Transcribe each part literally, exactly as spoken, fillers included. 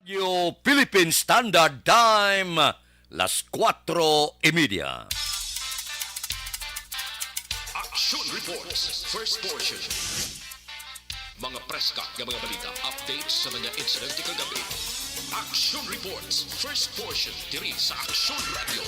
Radyo Philippine Standard Time, las kuwatro y media. Action Reports, first portion. Mga preska nga mga balita, updates sa mga insidente kagabi. Action Reports, first portion, diri sa Action Radio.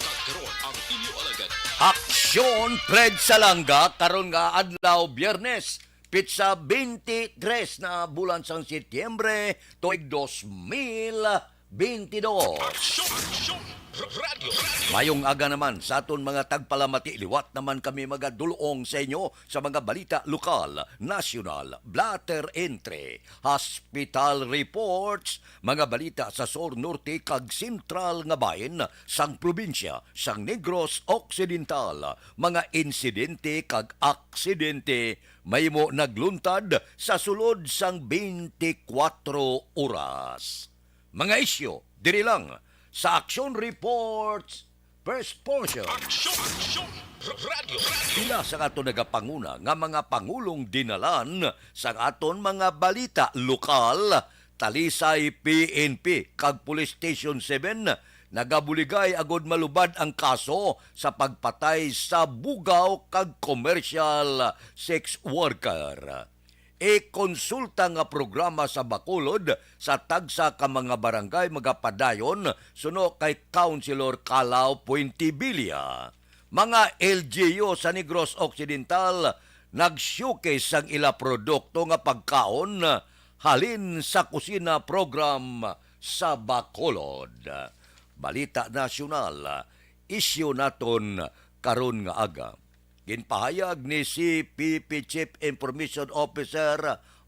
Kag karon ang inyo alagad. Action Fred Salanga, karon nga adlaw, Biyernes, pitsa twenty-three na bulan sang Setyembre, tuig dos mil twenty-dos. Action! Action! Radyo! Radyo! Mayong aga naman sa aton mga tagpalamati. Liwat naman kami magadulong sa inyo sa mga balita lokal, nasyonal, blotter entry, hospital reports, mga balita sa sur, norte, kag sentral nga bahin sang probinsya sang Negros Occidental, mga insidente kag aksidente mahimo nagluntad sa sulod sang twenty-four oras. Mga isyu diri lang sa Action Reports, first portion. Action! Action! Radyo! Radyo! Pila sa aton nagapanguna nga mga pangulong dinalan sa aton mga balita lokal, Talisay P N P kag Police Station seven nagabuligay agud malubad ang kaso sa pagpatay sa bugaw kag commercial sex worker. Ikonsulta nga programa sa Bacolod sa tagsa ka mga barangay magapadayon suno kay Councilor Calao Puentevilla. Mga L G U sa Negros Occidental nag-showcase sang ila produkto nga pagkaon halin sa kusina program sa Bacolod. Balita nasyonal, isyu naton karon nga aga. Ginpahayag ni C P P Chief Information Officer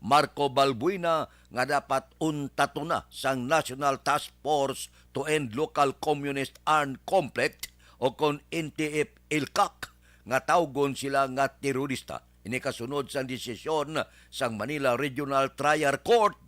Marco Balbuena nga dapat untaton na sang National Task Force to End Local Communist Armed Conflict o kon N T F-ELCAC nga tawgon sila nga terorista. Ini kasunod sang desisyon sang Manila Regional Trial Court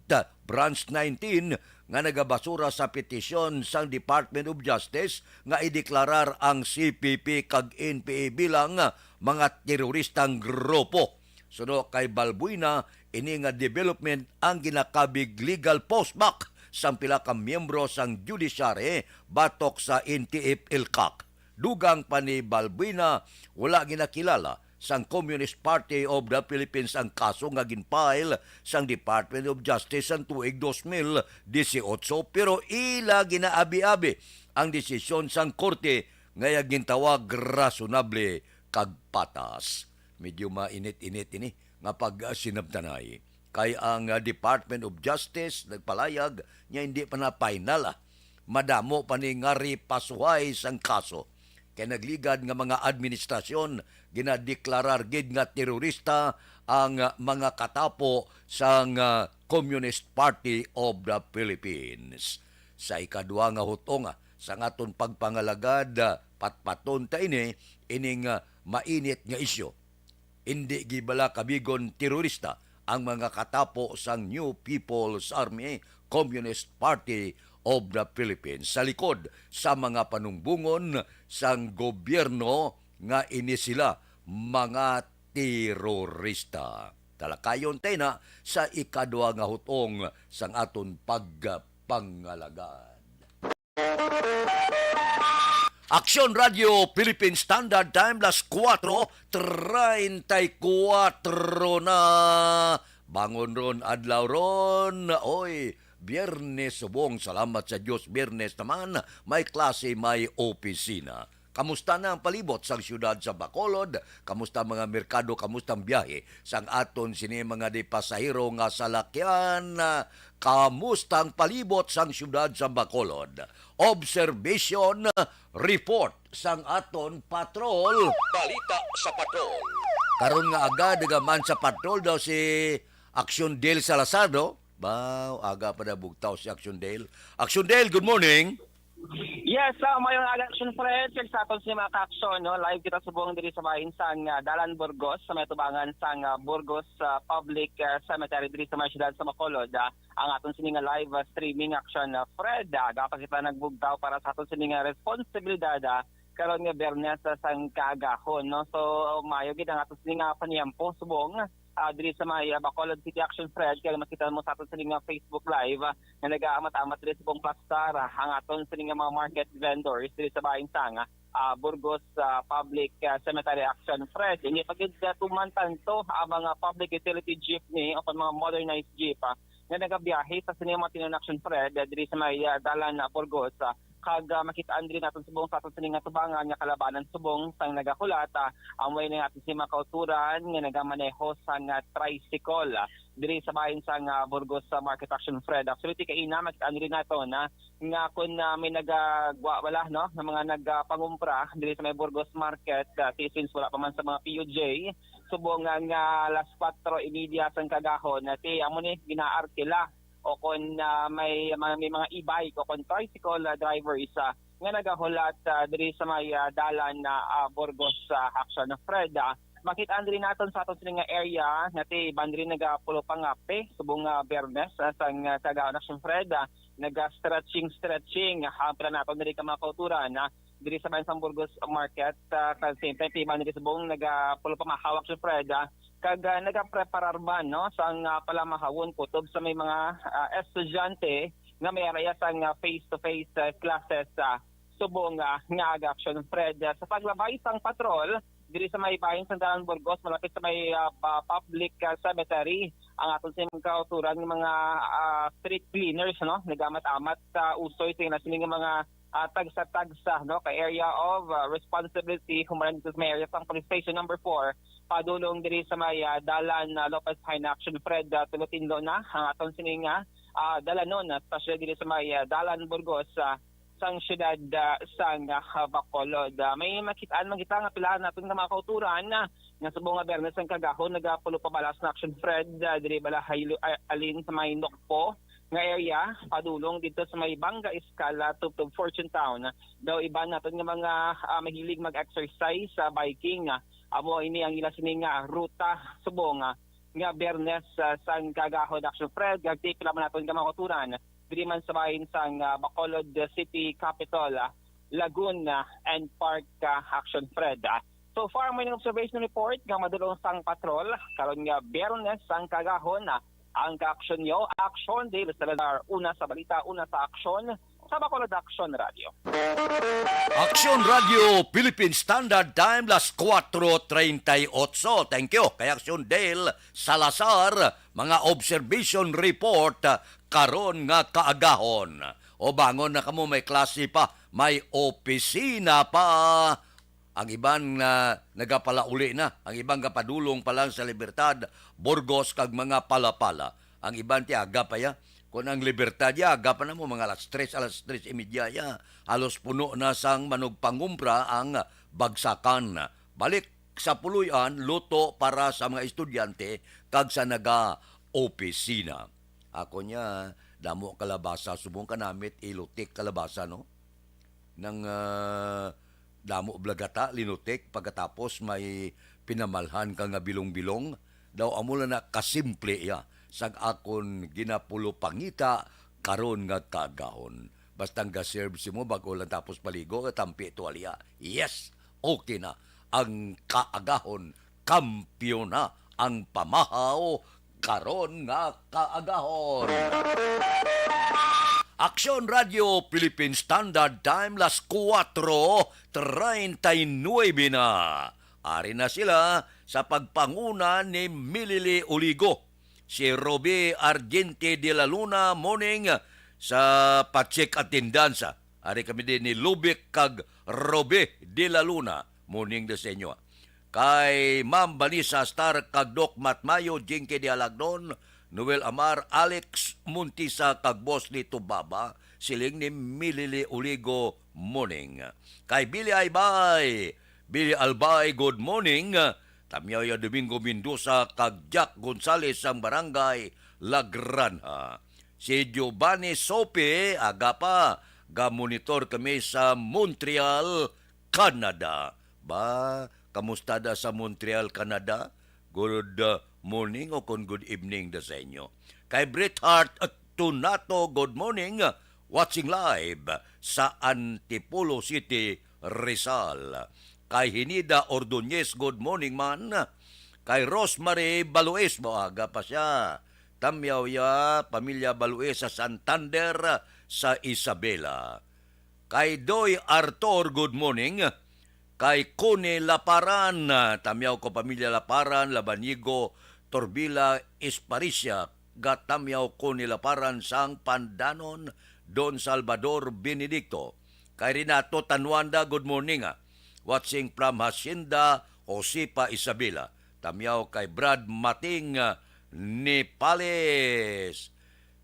Branch nineteen nga nagabasura sa petisyon sang Department of Justice nga ideklarar ang C P P kag N P A bilang mga teroristang grupo. Suno kay Balbuena, ini nga development ang ginakabig legal pushback sang pila ka miyembro sang judiciary batok sa N T F-ELCAC. Dugang pa ni Balbuena, wala ginakilala sang Communist Party of the Philippines ang kaso nga gin-file sang Department of Justice sang tuig dos mil disiotso, pero ila ginaabi-abi ang desisyon sang korte nga iya gintawag rasonable kag patas. Medyo mainit-init ini nga pagsinabtanay, kay ang, ah, Department of Justice nagpalayag nga hindi pa na final, ah, madamo pa ni nga ripasuhay sang kaso, kay nagligad nga mga administrasyon ginadeklarar gid nga terorista ang, ah, mga katapo sang, ah, Communist Party of the Philippines. Sa ikadua nga hutong, ah, sang aton pagpangalagad, ah, patpaton ta ini, ining, ah, mainit nga isyu. Indi gid bala kabigon terorista ang mga katapo sang New People's Army, Communist Party of the Philippines, sa likod sa mga panungbongon sang gobyerno nga ini sila mga terorista. Talakayon ta na sa ikadua nga hutong sang aton pagpangalagad. Aksyon Radio Philippine Standard Time, las kuwatro treinta y kuwatro na. Bangon ron, adlaw ron. Oy, Biyernes subong. Salamat sa Dios, Biyernes naman. May klase, may opisina. Kamusta na ang palibot sang siyudad sa Bacolod? Kamusta mga merkado? Kamusta ang biyahe sang aton sini mga di pasahero nga salakyan? Kamusta ang palibot sang siyudad sa Bacolod? Observation report sang aton patrol. Balita sa patrol. Karon nga aga, digaman sa patrol daw si Action Dale Salazar, no? Ba, aga pa na bugtaw si Action Dale. Action Dale, good morning. Yes, uh, mayong aga, Action Fred, kag sa aton sa mga ka-aksyon, no? Live kita subong diri sa bahin sang, uh, Dalan Burgos, sa may tubangan sang, uh, Burgos, uh, Public, uh, Cemetery diri sa may siyudad sa Bacolod. Uh, ang aton sini nga live, uh, streaming, Action, uh, Fred. Uh, aga pa kita nagbugtaw para sa aton sini nga responsibilidad, uh, karon nga Biyernes, uh, sang kaagahon, no? So, maayo gid ang aton sini nga paniyampo subong ah, diri sa may, ah, Bacolod City Action Fred, kay makita mo sa aton sini nga Facebook Live, ah, nga nagaamat-amat diri sa buong plastar, ah, ang aton sini nga mga market vendors diri sa bahin sang, ah, Burgos, ah, Public, ah, Cemetery Action Fred. Hindi pa gid, ah, tuman tanto ang mga public utility jeepney o kon mga modernized jeep, ah, nga nagabiyahe sa sini nga mga tinunan Action Fred, ah, diri sa may, ah, dalan, ah, Burgos, ah, kag, ah, makitaan diri naton subong sa aton sini nga tubangan nga kalabanan subong sang nagahulat, ah, amo ini aton sini mga kauturan nga nagamaneho sang, ah, tricycle, ah, diri sa bahin sang, ah, Burgos, ah, Market Action Fred. Actually, ti kaina, makitaan diri naton, ah, nga kun, ah, may nagagwa wala, no, nga mga nagapangumpra diri sa may Burgos Market, ah, ti since wala pa man sa mga P U J, subong nga, nga alas kwatro y media sang kagahon, ah, ti amo ni ginaarkila o kon, ah, may, may, may mga e-bike o kon tricycle, ah, drivers, ah, nga nagahulat, ah, diri sa may, ah, dalan na, ah, Burgos, ah, Action Fred, ah. Makit-an diri naton sa aton sini nga area nga ti iban diri nagapulo pa nga pe subong nga Biyernes, ah, sang, ah, kagahon Action Fred, ah, naga-stretching, stretching, ah, ang pila naton diri ka mga kauturan, ah, diri sa bahin sang Burgos Market, ah, kag same time, ti iban diri subong nagapulo pa mahawak Action Fred, ah, kag, ah, nagapreparar man, no, sang, ah, palamahawon kutob sa may mga, ah, estudyante nga may area sang, ah, face-to-face, ah, classes, ah, subong, ah, nga aga Action Fred. Ah, sa paglabay sang patrol diri sa may bahin sang Dalan Burgos, malapit sa may, ah, pa-, public, ah, cemetery, ang aton sa mga kauturan nga mga, ah, street cleaners, no, nagamat-amat sa usoy sa ila sini nga mga, ah, tagsa-tagsa, no, ka area of, ah, responsibility, human dito sa may area sang Police Station Number Four, padulong diri sa may, ah, dalan, ah, Lopez High na Action Fred, ah, tulo-tinlo na ang aton sini nga, ah, dalanon, ah, especially diri sa may, ah, dalan Burgos, ah, sang siyudad, ah, sang, ah, Bacolod. Ah, may makitaan man kita nga pila naton nga mga kauturan, ah, nga subong nga Biyernes ang kagahon nagapulo pa balas na Action Fred, ah, diri bala haylo-, ah, alin sa may Nokpo nga area, padulong dito sa may Banga Escala, tubtob Fortune Town. Daw iban naton nga mga, ah, mahilig mag-exercise sa biking, ah, amo ini ang ila sini nga ruta subong, ah, nga Biyernes, ah, sang kagahon Action Fred, kag ti pila man naton nga mga kauturan diri man sa bahin sang, ah, Bacolod City Capitol, ah, Lagoon, ah, and Park, ah, Action Fred, ah. So far, may observation report nga madulong sang patrol karon nga Biyernes sang kagahon, ah, ang kaaksyon nyo, Action Dale Salazar, una sa balita, una sa aksyon, sa Bacolod Action Radio. Action Radio Philippine Standard Time, las kuwatro treinta y ocho. Thank you kay Action Dale Salazar, mga observation report, ah, karon nga kaagahon. O bangon na kamo, may klase pa, may opisina pa. Ang iban na nagapalauli na, ang iban gapadulong pa lang sa Libertad, Burgos kag mga Palapala. Ang iban ti aga pa ya. Kung ang Libertad ya, aga pa na mo, mga alas tres, alas tres y media ya. Halos puno na sang manugpangumpra ang bagsakan. Balik sa Puloy-an, luto para sa mga estudyante kag sa naga-opisina. Ako niya, damo kalabasa, subong kanamit ilutik kalabasa, no? Nang, ah, damo blagata, linutik, pagkatapos may pinamalhan ka nga bilong-bilong, daw amo lang na kasimple iya, sang akon ginapulupangita karon nga kaagahon. Basta ang gaserve si mo, bago lang tapos paligo, tampi tuwalya. Yes, okay na. Ang kaagahon, kampiyon na ang pamahaw karon nga kaagahon. Aksyon Radio Philippine Standard Time, las kuwatro treinta y nuebe na. Ari na sila sa pagpanguna ni Milili Oligo. Si Roby Argente de la Luna, morning, sa pa-check attendance. Ari kami din ni Lubic kag Roby de la Luna, morning din sa inyo. Kay Ma'am Vanessa Star kag Doc Matmayo, Jinky de Alagnon, Noel Amar, Alex Montisa kag Boss Lito Baba, siling ni Milili Oligo, morning. Kay Billy Aybay, Billy Albay, good morning. Tamyaw ya Domingo Mendoza kag Jack Gonzales sang Barangay La Granja. Si Giovanni Sope, aga pa, ga-monitor kami sa Montreal, Canada. Ba, kamusta da sa Montreal, Canada? Good, uh, morning o kon good evening da sa inyo. Kay Bret Hart at Tunato, good morning. Watching live sa Antipolo City, Rizal. Kay Hinida Ordonez, good morning man. Kay Rosemary Baluis, maaga pa siya. Tamyaw ya, pamilya Baluis sa Santander, sa Isabela. Kay Doy Arthur, good morning. Kay Connie Laparan, ah, tamyaw ko pamilya Laparan, Labanigo, Torbila, Esparicia, gatamyaw Connie Laparan sang Pandanon, Don Salvador Benedicto. Kay Renato Tanuanda, good morning, ah. Watching from Hacienda Josefa Isabela. Tamyaw kay Brad Mating, ah, Nipales.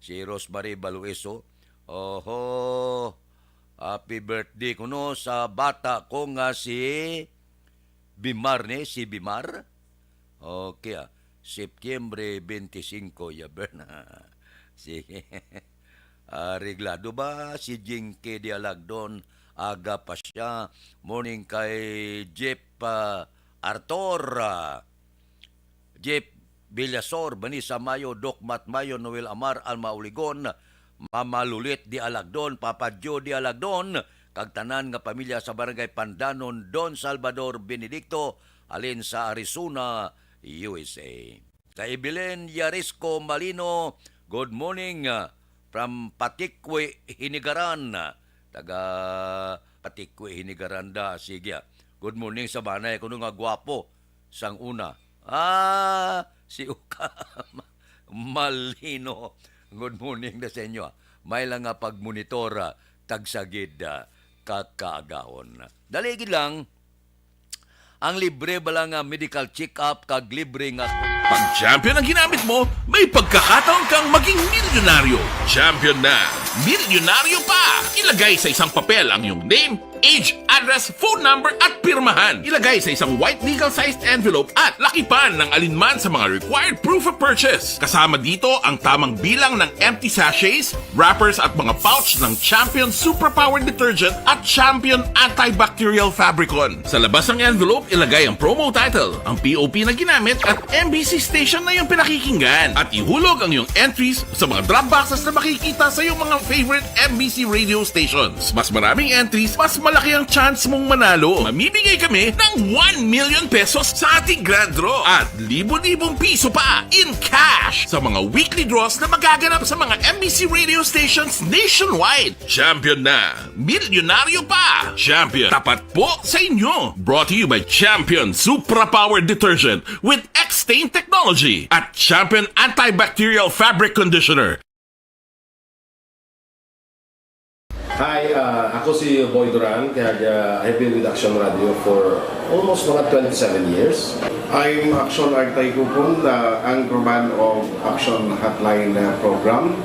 Si Rosemary Baluiso. Oho. Happy birthday kuno sa bata ko nga si Bimar ni, si Bimar. Okay, ah. Septiembre twenty-five, ya, Berna. Sige. Areglado ba si Jinky Dialagdon? Aga pa siya. Morning kay Jeff, ah, Arthur, ah, Jeff Villasor, Vanessa Mayo, Doc Matt Mayo, Noel Amar, Alma Uligon, Mama Lulit Dialagdon, Papa Joe Dialagdon, kag tanan nga pamilya sa Barangay Pandanon, Don Salvador Benedicto, halin sa Arizona, U S A. Kay Evelyn Yarisco Malino, good morning, ah, from Patikwi, Hinigaran. Taga Patikwi, Hinigaran da. Sige, ah. Good morning, Sabanay. Kuno nga gwapo sang una. Ah, si Uka Malino. Good morning na sa inyo, ah. May lang nga pagmonitor, ah, tagsagid, ah, ka kaagahon. Dali gid lang. Ang libre bala nga medical check-up kag libre nga Pag Champion ang ginamit mo, may pagkakataon kang maging milyonaryo. Champion na, milyonaryo pa! Ilagay sa isang papel ang iyong name, age, address, phone number, at pirmahan. Ilagay sa isang white legal-sized envelope at lakipan ng alinman sa mga required proof of purchase. Kasama dito ang tamang bilang ng empty sachets, wrappers at mga pouch ng Champion Superpower Detergent at Champion Antibacterial Fabricon. Sa labas ng envelope, ilagay ang promo title, ang P O P na ginamit at M B C station na iyong pinakikinggan. At ihulog ang iyong entries sa mga drop boxes na makikita sa iyong mga favorite M B C radio stations. Mas maraming entries, mas malaki ang chance mong manalo. Mamimigay kami ng one million pesos sa ating grand draw at libo-libong piso pa in cash sa mga weekly draws na magaganap sa mga M B C radio stations nationwide. Champion na! Milyonaryo pa! Champion, tapat po sa inyo! Brought to you by Champion Supra Power Detergent with X-Stain Technology at Champion Antibacterial Fabric Conditioner. Hi, ah, ako si Boy Duran, kag, ah, I've been with Action Radio for almost mga twenty-seven years. I'm Action Artay Kupon, the anchorman of Action Hotline, uh, program.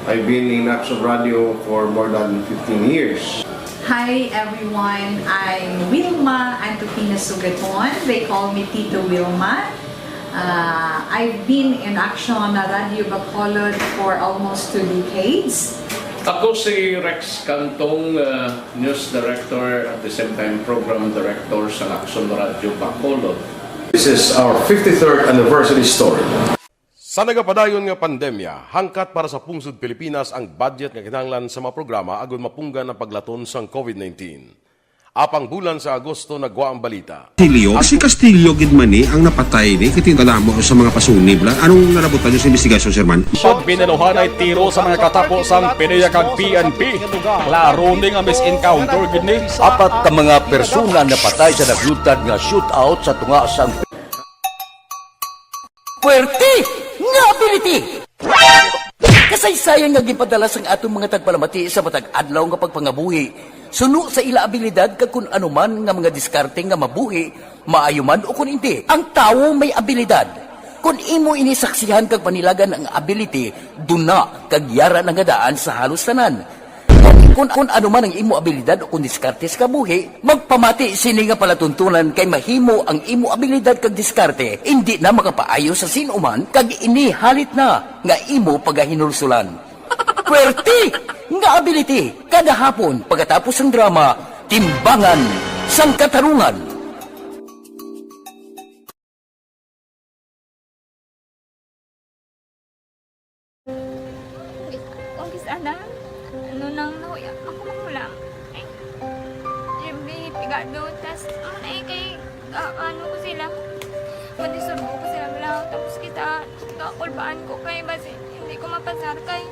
I've been in Action Radio for more than fifteen years. Hi everyone, I'm Wilma Antokina Sugaton. They call me Tito Wilma. Uh, I've been in Action Radio Bacolod for almost two decades. Ako si Rex Cantong, uh, news director, at the same time program director sa Action Radio Bacolod. This is our fifty-third anniversary story. Sa nagapadayon nga pandemya, hangkat para sa pungsod Pilipinas ang budget nga kinahanglan sa mga programa agud mapunggan ang paglaton sang covid nineteen. Apang bulan sa Agosto nagwa ang balita. Castillo? Si Castillo gid man ni ang napatay ni, kay kadamo sa mga pasunib lang. Anong nalabutan niyo sa investigasyon, Sir Man? Pag binaluhan ay tiro sa mga katapo sang PDEA kag P N P. Klaro ni nga mis-encounter gid ni. Apat ka mga persona napatay sa naglutad nga shootout sa tunga sang Puwerte nga ability! Kasaysayan nga ginpadala sang aton mga tagpalamati sa matag adlaw nga pagpangabuhi. Suno sa ila abilidad kag kun ano man nga mga diskarte nga mabuhi, maayo man o kun indi, ang tawo may abilidad. Kun imo ini saksihan kag panilagan ang ability, duna kag yara na nga daan sa halos tanan. Kun, kun ano man ang imo abilidad o kun diskarte sa kabuhi, magpamati sini nga palatuntunan kay mahimo ang imo abilidad kag diskarte indi na makapaayo sa sin-o man kag ini halit na nga imo pagahinulsulan. Puwerte nga ability! Kada hapon, pagkatapos sang drama, Timbangan sang Katarungan. Kung kis-, ano, ano nang nahuya, ako magulang. Ay, siyempre, pigado, tas, ano na eh, kay, ah, ano ko sila, Mandisturbo ko sila, wala. Tapos kita, kakulbaan ko kay basi hindi ko mapasar kay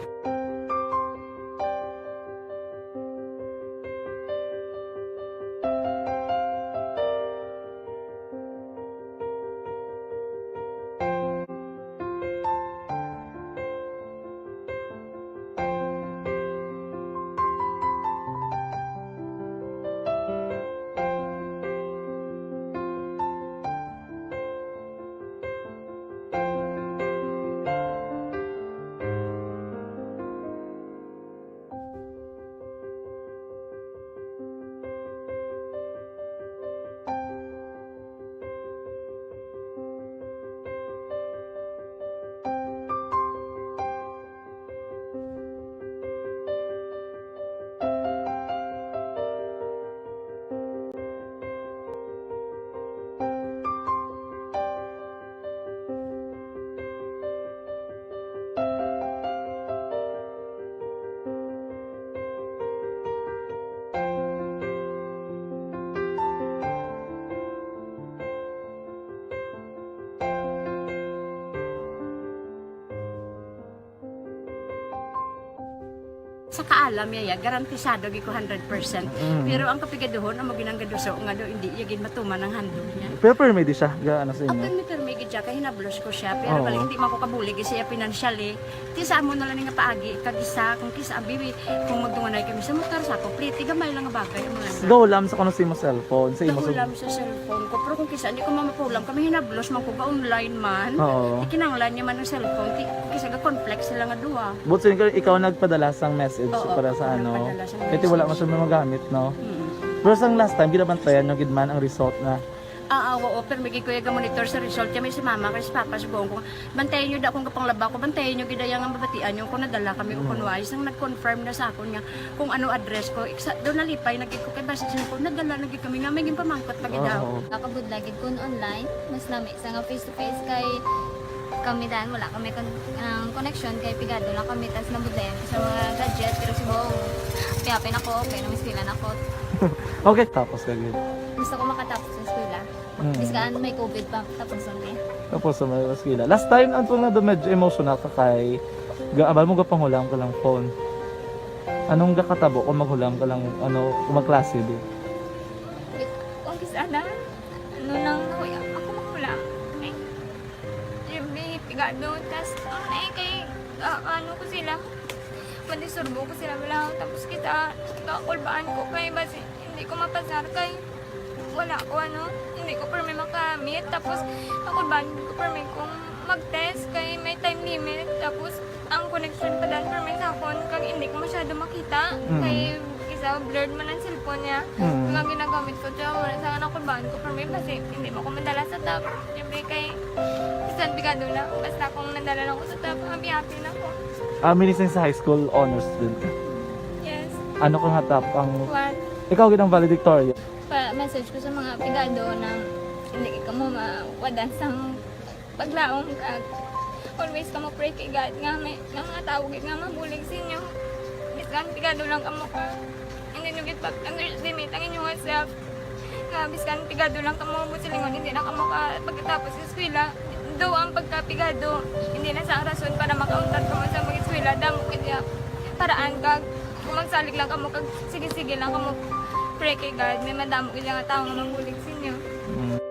Sa kaalam niya, ya, garantisado gid ko hundred percent. Mm. Pero ang kapigaduhon, amo ginang gaduso nga daw hindi iya gid matuman ang handog niya. Pero permi di siya, ga-, ano sa inyo? Ang permi-permi gid siya, kay hinablos ko siya. Pero Oo. bali, hindi man ko kabulig siya financially. Ti sa amo na lang nga paagi, kag isa, kung kisa, abi, kung magdunganay kami sa motor, sa complete, gamay lang nga bagay, amo lang. Gahulam sa kuno sa imo cellphone, sa imo sa Gahulam sa cellphone ko. Pero kung kisa, hindi ko mamapulam, kami hinablos man ko ga-online man. Oo. Ikinanglan niya man ang cellphone, ti, kisa ga-conflict sila nga duha. But so, ikaw, ikaw nagpadala sang message Oo, para sa ako ano? nagpadala sang Kaya ti wala man message. siya magamit, no? Mm. Pero sang last time, ginabantayan nyo gid man ang result na. Ah, ah, oo, pero may gid ko iya ga-monitor sa result. Kaya may si mama, kay si papa, subong ko, bantayan nyo da akong gapanglaba ko, bantayan nyo gid ang mabatian nyo kung nadala kami o Mm. kung wais. Nang nag-confirm na sa akon nga kung ano address ko, iksa, doon nalipay na gid ko kay basta siya ko, nadala na gid kami nga may ginpamangkot pa gid Oo. ako. Nakabudlay gid kun online, mas lami sa nga face to face kay kami dan wala kami kon-, ang connection kay pigado lang kami tas nabudlayan ko sa mga gadget pero subong happy na ko kay namistilan ako. Okay, tapos ka gid. Gusto ko makatapos sa eskwela. Mm. Biskan may covid pa, tapos ang day. Tapos sa may eskwela. Last time, ang tunga do medyo emotional ka kay gaabal mo gapanghulam ka lang phone. Anong gakatabo kung maghulam ka lang, ano, kung magklase, di? Kung kis-, ana, ano nang nahuya, ako maghulam. Ay, yung may pigado, tas, ano na eh, kay, ah, ano ko sila, mandisturbo ko sila, wala, tapos kita, kakulbaan ko kay, basi, hindi ko mapasar kay, wala ko, ano, hindi ko permi makamit. Tapos, ako ba, hindi ko permi kung mag-test kay may time limit. Tapos, ang connection pa dan permi sa akon, kag hindi ko masyado makita. Mm. Kay, isa, blurred man ang cellphone niya. Mm. Kag ang ginagamit ko, siya, wala sa akin, ako ba, ko permi, basi, hindi mo ko madala sa top. Siyempre, kay, bisan pigado na, basta kung nadala lang ko sa top, happy-happy na ko. Ah, meaning sa high school honors student ka? Yes. Ano ka nga top ang One. Ikaw gid ang valedictorian? Pa-message ko sa mga pigado na hindi ka mo mawadan sang paglaom kag always ka mo pray kay God nga may, nga mga tawo gid nga mabulig sa inyo. Biskan pigado lang kamo ka, hindi nyo gid pag-underestimate ang inyong self. Nga biskan pigado lang kamo, buot silingon, hindi na kamo ka pagkatapos sa eskwela. Though ang pagkapigado, hindi na sa ang rason para makauntat kamo sa mag-eskwela, damo gid iya paraan kag kung magsalig lang kamo kag sige-sige lang kamo pray kay God, may madamo gid nga tawo nga mabulig sa inyo. Mm.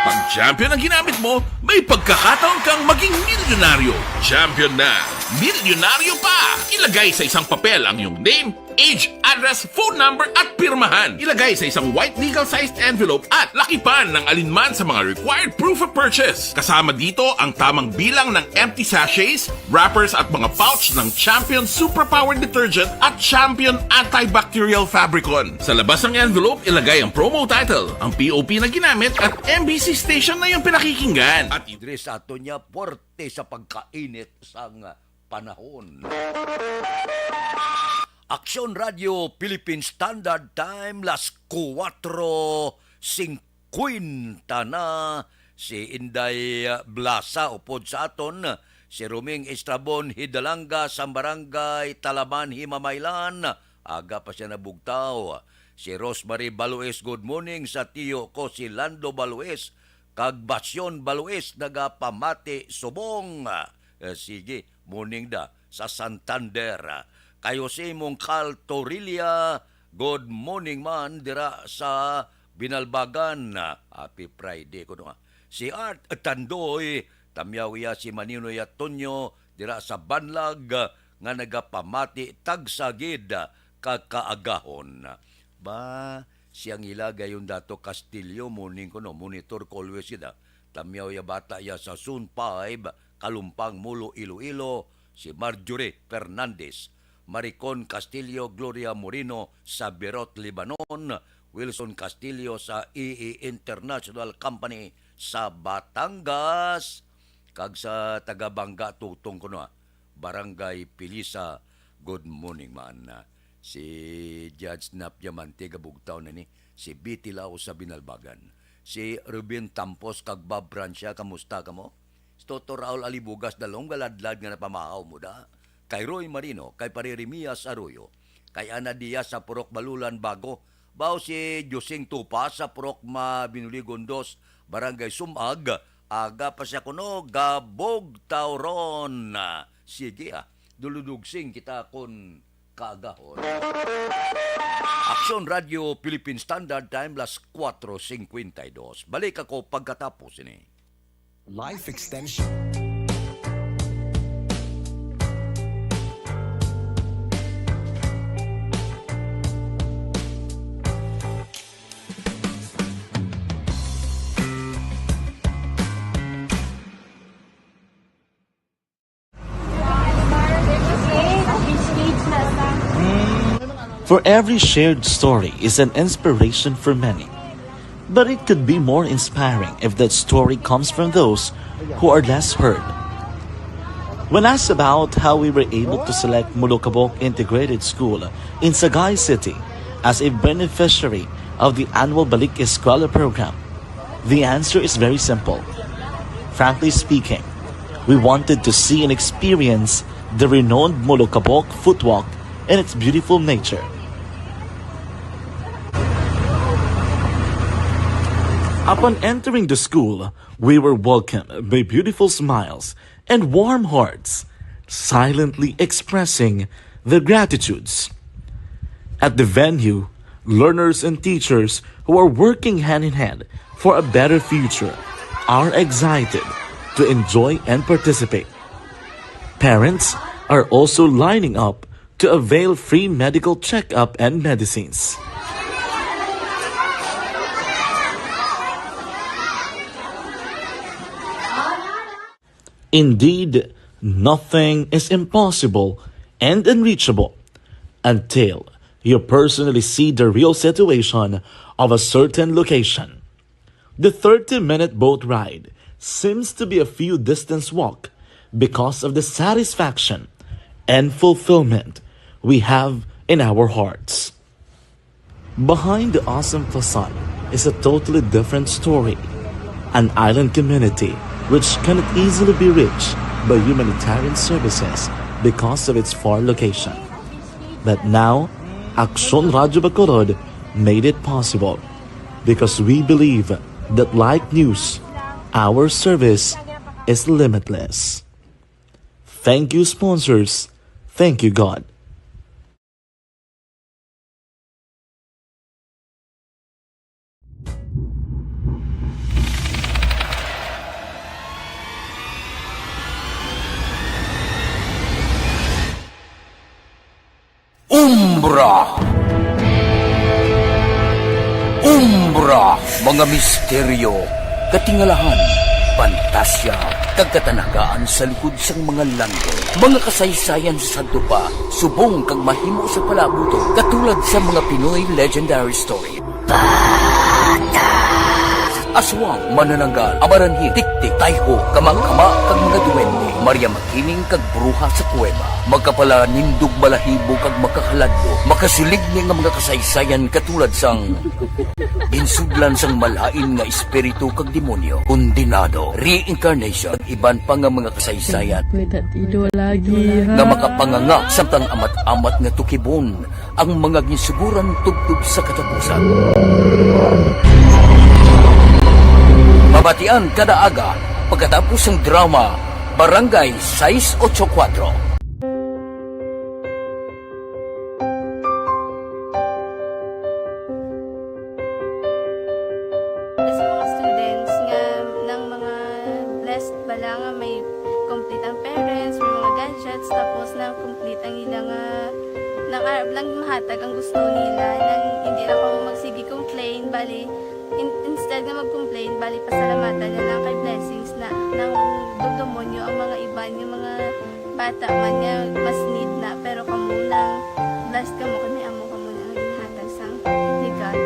Pag champion ang ginamit mo, may pagkakataon kang maging milyonaryo. Champion na, milyonaryo pa! Ilagay sa isang papel ang iyong name, age, address, phone number, at pirmahan. Ilagay sa isang white legal-sized envelope at lakipan ng alinman sa mga required proof of purchase. Kasama dito ang tamang bilang ng empty sachets, wrappers at mga pouch ng Champion Superpower Detergent at Champion Antibacterial Fabricon. Sa labas ng envelope, ilagay ang promo title, ang P O P na ginamit at M B C station na iyong pinakikinggan. At diri sa aton nga puwerte sa pagkainit sang panahon. Aksyon Radio Philippine Standard Time, las kuwatro singkwenta na. Si Inday Blasa upod sa aton, si Roming Estrabon Hidalanga sa Barangay Talaman, Himamaylan, aga pa siya nabugtaw. Si Rosemary Baluis, good morning sa tiyo ko si Lando Baluis, kag Basyon Baluis nagapamati subong. Eh, sige, morning da sa Santander. Kay Jose Mongcal Torilla, good morning man dira sa Binalbagan. Happy Friday kuno, ah. Si Art Tandoy, tamyaw iya si Maninoy Atonyo dira sa Banlag, nga nagapamati tagsa gid ka kaagahon. Ba, si Angela Gayon Dato Castillo, morning kuno, monitor ko always gid, ah. Tamyaw iya bata iya sa Zone five, Kalumpang, Molo, Iloilo, si Marjorie Fernandez, Maricon Castillo, Gloria Moreno sa Beirut, Lebanon, Wilson Castillo sa E E International Company sa Batangas, kag sa taga Bangga Tutong kuno, ah, Barangay Pilisa. Good morning man. Si Judge Nap Diamante, gabugtaw na ni, si Betty Lao sa Binalbagan, si Ruben Tampos kag Bob Francia, kamusta kamo? Si Toto Raul Alibugas, dalom galadlad nga napamahaw mo da. Kay Roy Marino, kay Pare Remias Arroyo, kay Ana Diaz sa Purok Balulan Bago, baw si Josing Tupa sa Purok Mabinuligon Dos, Barangay Sumag, aga pa siya kuno, gabugtaw ron. Sige, ah, duludugsing kita kon kaagahon. Aksyon Radio Philippine Standard Time, las cuatro cincuenta y dos. Balik ako pagkatapos ini. Life extension. For every shared story is an inspiration for many. But it could be more inspiring if that story comes from those who are less heard. When asked about how we were able to select Molokabok Integrated School in Sagay City as a beneficiary of the annual Balik Eskwela program, the answer is very simple. Frankly speaking, we wanted to see and experience the renowned Molokabok Footwalk and its beautiful nature. Upon entering the school, we were welcomed by beautiful smiles and warm hearts, silently expressing their gratitudes. At the venue, learners and teachers who are working hand in hand for a better future are excited to enjoy and participate. Parents are also lining up to avail free medical checkup and medicines. Indeed, nothing is impossible and unreachable until you personally see the real situation of a certain location. The thirty-minute boat ride seems to be a few distance walk because of the satisfaction and fulfillment we have in our hearts. Behind the awesome facade is a totally different story. An island community which cannot easily be reached by humanitarian services because of its far location. But now, Aksyon Radyo Bacolod made it possible because we believe that like news, our service is limitless. Thank you, sponsors. Thank you, God. Umbra. Umbra, mga misteryo, katingalahan, pantasya, kag katanagaan sa likod sang mga landong. Mga kasaysayan sa sadto pa, subong kag mahimo sa palabuton, katulad sa mga Pinoy legendary story. Aswang, manananggal, amaranhit, tiktik, tayho, kama-kama, kag mga duwende, Maria Makiling, kag bruha sa kuweba. Makapalanindog balahibo kag makahaladlok, makasiligni nga mga kasaysayan katulad sang Ginsudlan sang malain nga espiritu kag demonyo, kondenado, reincarnation, kag iban pa nga mga kasaysayan May tatido lagi, ha? nga makapanganga samtang amat-amat nga tukibon ang mga ginsuguran tubtob sa katapusan. Mabatian kada aga pagkatapos sang drama Barangay sais ocho kuwatro. Kasi mga students nga ng mga blessed bala nga may complete ang parents, may mga gadgets, tapos na complete ang ila nga nang arab lang mahatag ang gusto nila, nang hindi lang kamo magsige complain, bali in, instead nga mag-complain, bali pasalamatan na lang kay blessings na nang dugdumonyo ang mga iban nga mga bata man nga mas need na, pero kamo lang blessed kamo kay may amo kamo na nga ginhatag sang ni God.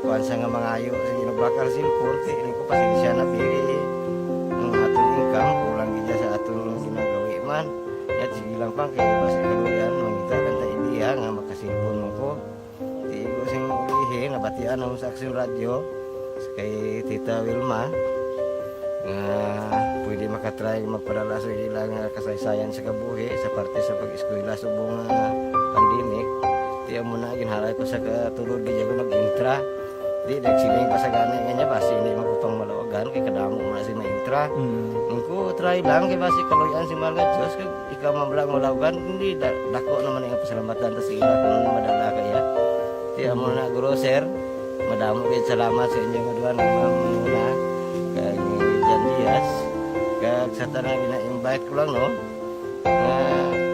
Kuan sa nga mangayo sa ginabakal sin korte, ini ko pasensya na, pili ang aton income, kulang gid sa aton ginagawi man. Yat, sige lang pang, kay basi kaluyan, mangita lang ta ideya nga makasilpon mo ko. Di ko sing ulihi, nabatian ako sa Aksyon Radyo, sa kay Tita Wilma, nga pwede makatry magpadala sa ila nga kasaysayan sa kabuhi sa parte sa pag-eskwela subong nga pandemic. Di amo na, ginhalay ko sa katulod, di ako nag-intra. Di, nagsiling pa sa gani nga niya, basi hindi man ko pang malawagan, kay kadamo mo na si maintra. Mm. Ang ko, try lang, kay basi kaluyan si mahal nga Diyos, kag ikaw man lang malawagan, hindi, da-, dako naman ang pasalamatan ta sa ila kung madala kaya. Di amo na, Guro, Sir, madamo kayo salamat sa inyo nga duha nga mga muna, kag ni Jan Diaz, kag sa tanan gina-invite ko lang, no, nga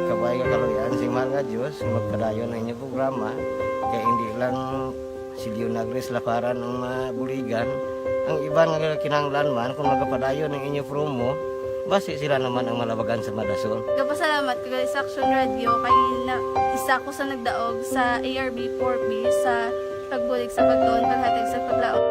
kabay nga kaluyan si mahal nga Diyos, magpadayon ang inyong programa, kay hindi lang si Leonagris Laparan ang mabuligan. Ang iban nga kinahanglan man, kung magapadayon ang inyo promo, basi sila naman ang malabagan sa madasol. Gapasalamat ko gali sa Aksyon Radyo kay na, isa ko sa nagdaog sa A R B four B sa pagbulig sa pagtuon, paghatag sa paglaom.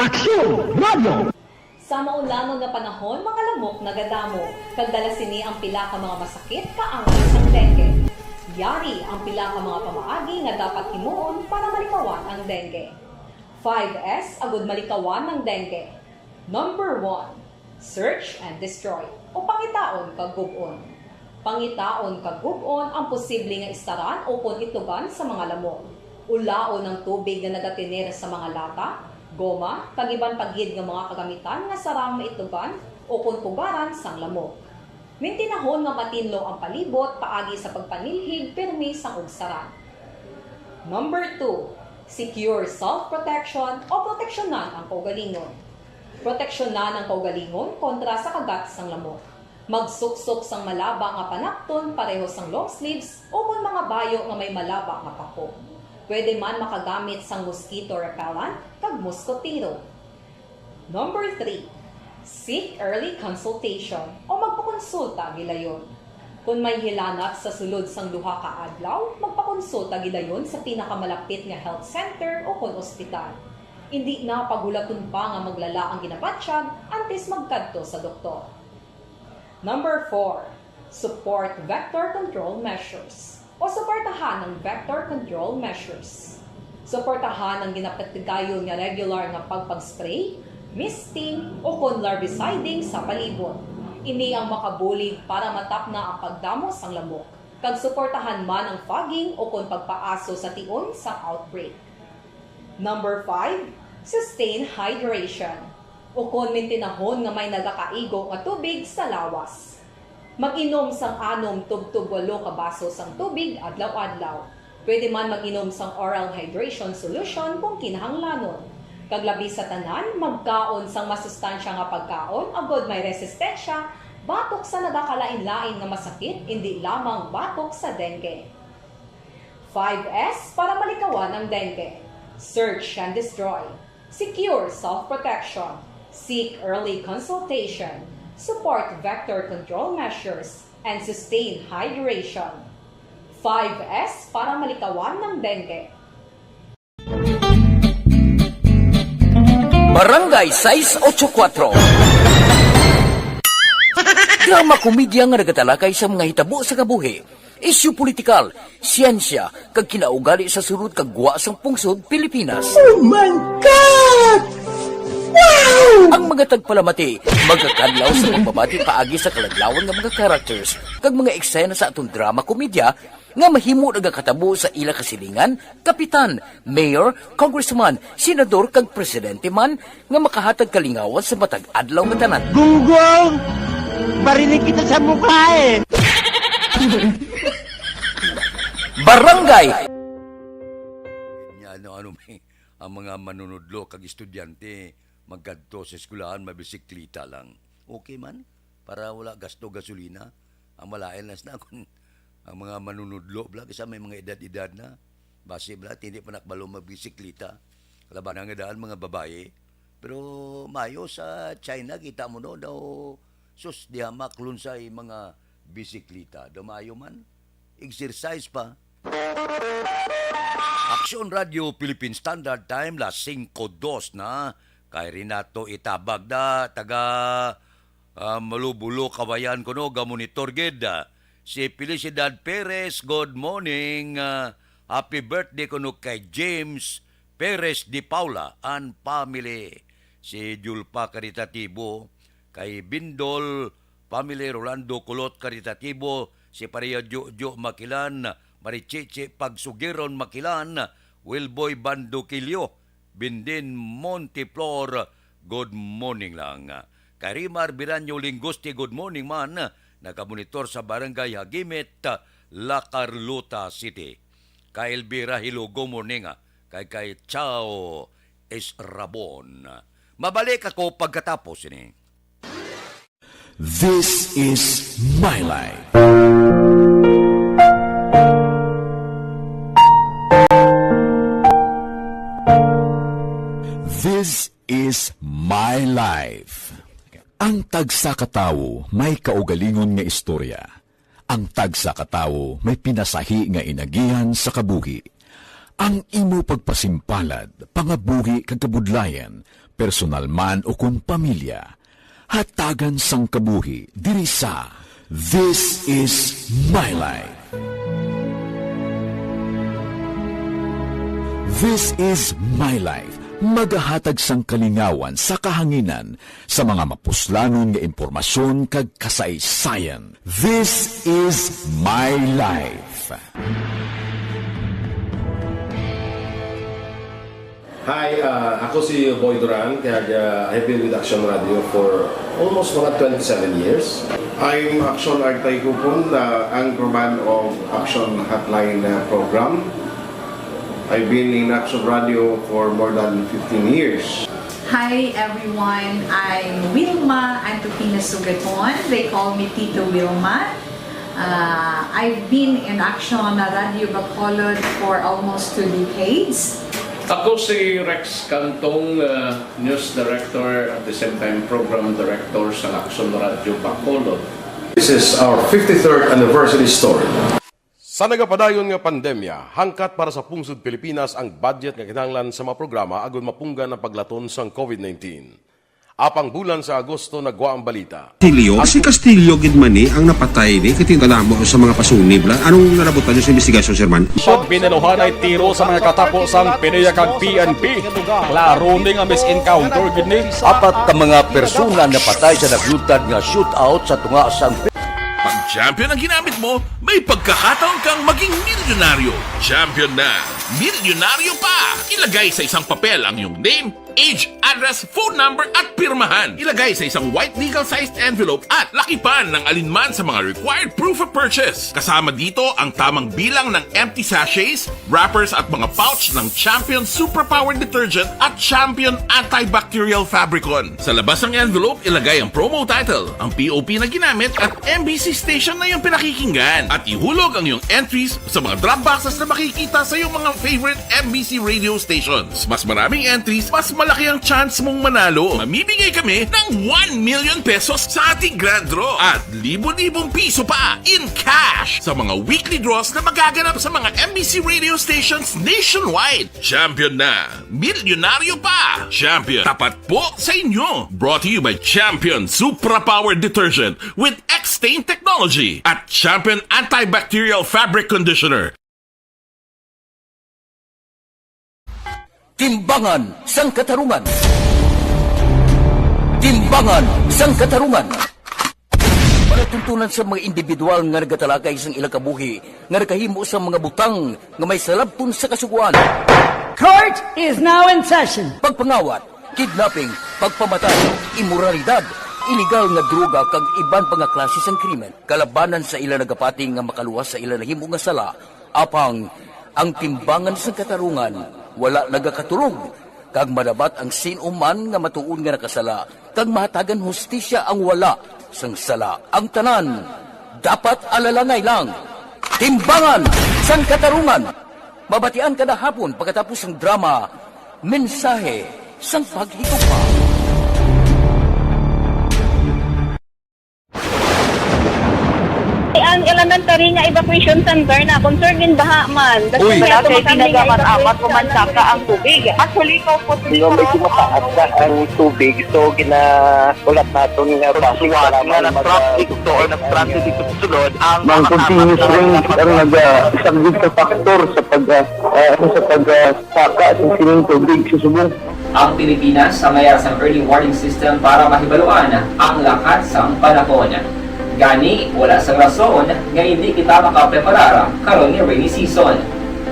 Aksyon Radio! Sa maulanon nga panahon, mga lamok nagadamo, kag dala sini ang pila ka mga masakit kaangay sang dengue. Yari ang pila ka mga pamaagi nga dapat himuon para malikawan ang dengue. Five S agud malikawan ang dengue. Number one, search and destroy, o pangitaon kag gub-on. Pangitaon kag gub-on ang posible nga istaran ukon itlogan sa mga lamok. Ulaon ang tubig nga nagatener sa mga lata, goma, kag iban pa gid nga mga kagamitan nga sarang maitlogan ukon pugaran sang lamok. Mintinahon nga matinlo ang palibot paagi sa pagpanilhig pirmi sang ugsaran. Number two, secure self-protection o proteksyonan ang kaugalingon. Proteksyonan ang kaugalingon kontra sa kagat sang lamok. Magsuksok sang malaba nga panapton pareho sang long sleeves ukon mga bayo nga may malaba nga pako. Pwede man makagamit sang mosquito repellent kag moskotero. Number three, seek early consultation o magpakonsulta gilayon. Kon may hilanat sa sulod sang duha ka adlaw, magpakonsulta gilayon sa pinakamalapit nga health center ukon ospital. Indi na paghulaton pa nga maglala ang ginabatyag antes magkadto sa doktor. Number four, support vector control measures o suportahan ang vector control measures. Suportahan ang ginapatigayon nga regular nga pagpag-spray, misting, ukon larviciding sa palibot. Ini ang makabulig para matapna ang pagdamo sang lamok, kag suportahan man ang fogging ukon pagpaaso sa tion sang outbreak. Number five, Sustain hydration, ukon mintinahon nga may nagakaigo nga tubig sa lawas. Mag-inom sang anom tubtob walo ka baso sang tubig adlaw-adlaw. Pwede man mag-inom sang oral hydration solution kung kinahanglanon. Kag labi sa tanan, magkaon sang masustansya nga pagkaon agod may resistensya batok sa nagakalain-lain nga masakit, indi lamang batok sa dengue. Five S para malikawan ang dengue. Search and destroy. Secure self-protection. Seek early consultation. Support vector control measures and sustain hydration. Five S para malikawan ang dengue. Barangay sais ocho kuatro. Drama komedya nga nagatalakay sa mga hitabo sa kabuhi, isyu politikal, siyensya, kag kinaugali sa sulod kag gwa sang pungsod Pilipinas. Oh my God! Wow! Ang mga tagpalamati magakadlaw sa pagbabati paagi sa kaladlawan nga mga characters kag mga eksena sa aton drama komedya nga mahimo nagakatabo sa ila kasilingan, kapitan, mayor, congressman, senador kag presidente man nga makahatag kalingawan sa matag adlaw nga tanan. Gunggong! Barinig kita sa mukha eh! Barangay! Nya ano-ano may ang mga manunudlo kag estudyante magkadto sa eskwelahan mabisikleta lang. Okay man, para wala gasto gasolina. Ang malain lang sa nakon ang mga manunudlo bla kisa may mga edad-edad na. Basi bla hindi pa nakbalo magbisikleta. Labanan nga daan mga babayi. Pero mayo sa China kita mo no daw sus diha maklunsay mga bisikleta. Daw maayo man. Exercise pa. Aksyon Radio Philippine Standard Time las singko dos na. Kay Renato Itabag da taga ah, Malubulo Kawayan kuno gamonitor gid. Si Felicidad Perez, good morning. Ah, happy birthday kuno kay James Perez de Paula and family. Si Julpa Caritativo, kay Bindol family, Rolando Kulot Caritativo, si Pareha Jojo Makilan, Marichichi Pagsugiron Makilan, Wilboy Banduquillo, Bindin Monteflor, good morning lang. Kay Rimar Biranyo Lingusti, good morning man, nagamonitor sa Barangay Hagimit, La Carlota City. Kay Elvira Hilugo, morning, ah, kay kay Chao Israbon. Mabalik ako pagkatapos ini. This is my life. This is my life. Ang tagsa ka tawo may kaugalingon nga istorya. Ang tagsa ka tawo may pinasahi nga inagihan sa kabuhi. Ang imo pagpasimpalad, pangabuhi kag kabudlayan, personal man ukon pamilya, hatagan sang kabuhi diri sa This is My Life. This is My Life. Magahatag sang kalingawan sa kahanginan sa mga mapuslanon nga impormasyon kag kasaysayan. This is My Life. Hi, ah, ako si Boy Duran, kag ah, I've been with Action Radio for almost mga twenty-seven years. I'm Action Artay Kupon, the anchorman of Action Hotline uh, program. I've been in Action Radio for more than fifteen years. Hi everyone, I'm Wilma Antupina Sugaton. They call me Tito Wilma. Uh, I've been in Action Radio Bacolod for almost two decades. Ako si Rex Cantong, uh, News Director at the same time Program Director sa Action Radio Bacolod. This is our fifty-third anniversary story. Sa nagapadayon nga pandemya, hangkat para sa pungsod Pilipinas ang budget nga kinahanglan sa mga programa agud mapunggan ang paglaton sang COVID nineteen. Apang bulan sa Agosto nagwa ang balita. Castillo, si Castillo gid man ni ang napatay ni kay tingala mo sa mga pasunib la. Anong narabutan niyo sa investigasyon, Sir Man? Pag binaluhanay tiro sa mga katapo sang PDEA kag P N P. Klaro ni nga misencounter gid ni. Apat ka mga persona napatay sa naglutad nga shootout sa tunga sang Pag champion ang ginamit mo, may pagkakataon kang maging milyonaryo. Champion na! Milyonaryo pa! Ilagay sa isang papel ang iyong name, Age, address, phone number at pirmahan. Ilagay sa isang white legal-sized envelope at lakipan ng alinman sa mga required proof of purchase. Kasama dito ang tamang bilang ng empty sachets, wrappers at mga pouch ng Champion Superpower Detergent at Champion Antibacterial Fabricon. Sa labas ng envelope, ilagay ang promo title, ang P O P na ginamit at M B C station na iyong pinakikinggan. At ihulog ang iyong entries sa mga drop boxes na makikita sa iyong mga favorite M B C radio stations. Mas maraming entries, mas malaki ang chance mong manalo. Mamimigay kami ng one million pesos sa ating grand draw at libo-libong piso pa in cash sa mga weekly draws na magaganap sa mga M B C radio stations nationwide. Champion na! Milyonaryo pa! Champion, tapat po sa inyo! Brought to you by Champion Supra Power Detergent with X-Stain Technology at Champion Antibacterial Fabric Conditioner. Timbangan sang Katarungan. Timbangan sang Katarungan. Palatuntunan sa mga individual nga nagatalakay sang ilang kabuhi nga nakahimo sang mga butang nga may salabton sa Kasugoan. Court is now in session. Pagpangawat, kidnapping, pagpamatay, imoralidad, iligal nga droga kag iban pa nga klase sang krimen. Kalabanan sa ila nagapati nga makaluwas sa ila nahimo nga sala, apang ang Timbangan sang Katarungan wala nagakatulog, kag madabat ang sin-o man nga matuod nga nakasala, kag mahatagan hustisya ang wala sang sala. Ang tanan dapat alalangay lang. Timbangan sang Katarungan. Mabatian kada hapon pagkatapos sang drama, Mensahe sang Paghigugma. Ang elementary nga evacuation center na concerned in baha man. Uy. Wala kay pinagamat-amat o mansaka ang tubig. Actually, ikaw po, di ba, medyo mataas na ang tubig. So, ginahulat naton nga base nga nag-traffic to or nag-transit dito sa sulod, ang mga continuous rain ang nagasaglit sa factor sa pag, ah, ah, sa pag, ah, saka sa sining tubig sa subong. Ang Pilipinas ang may sang early warning system para mahibaluan ang lakat sang panahon. Gani, wala sang rason nga hindi kita makapreparar karon nga rainy season.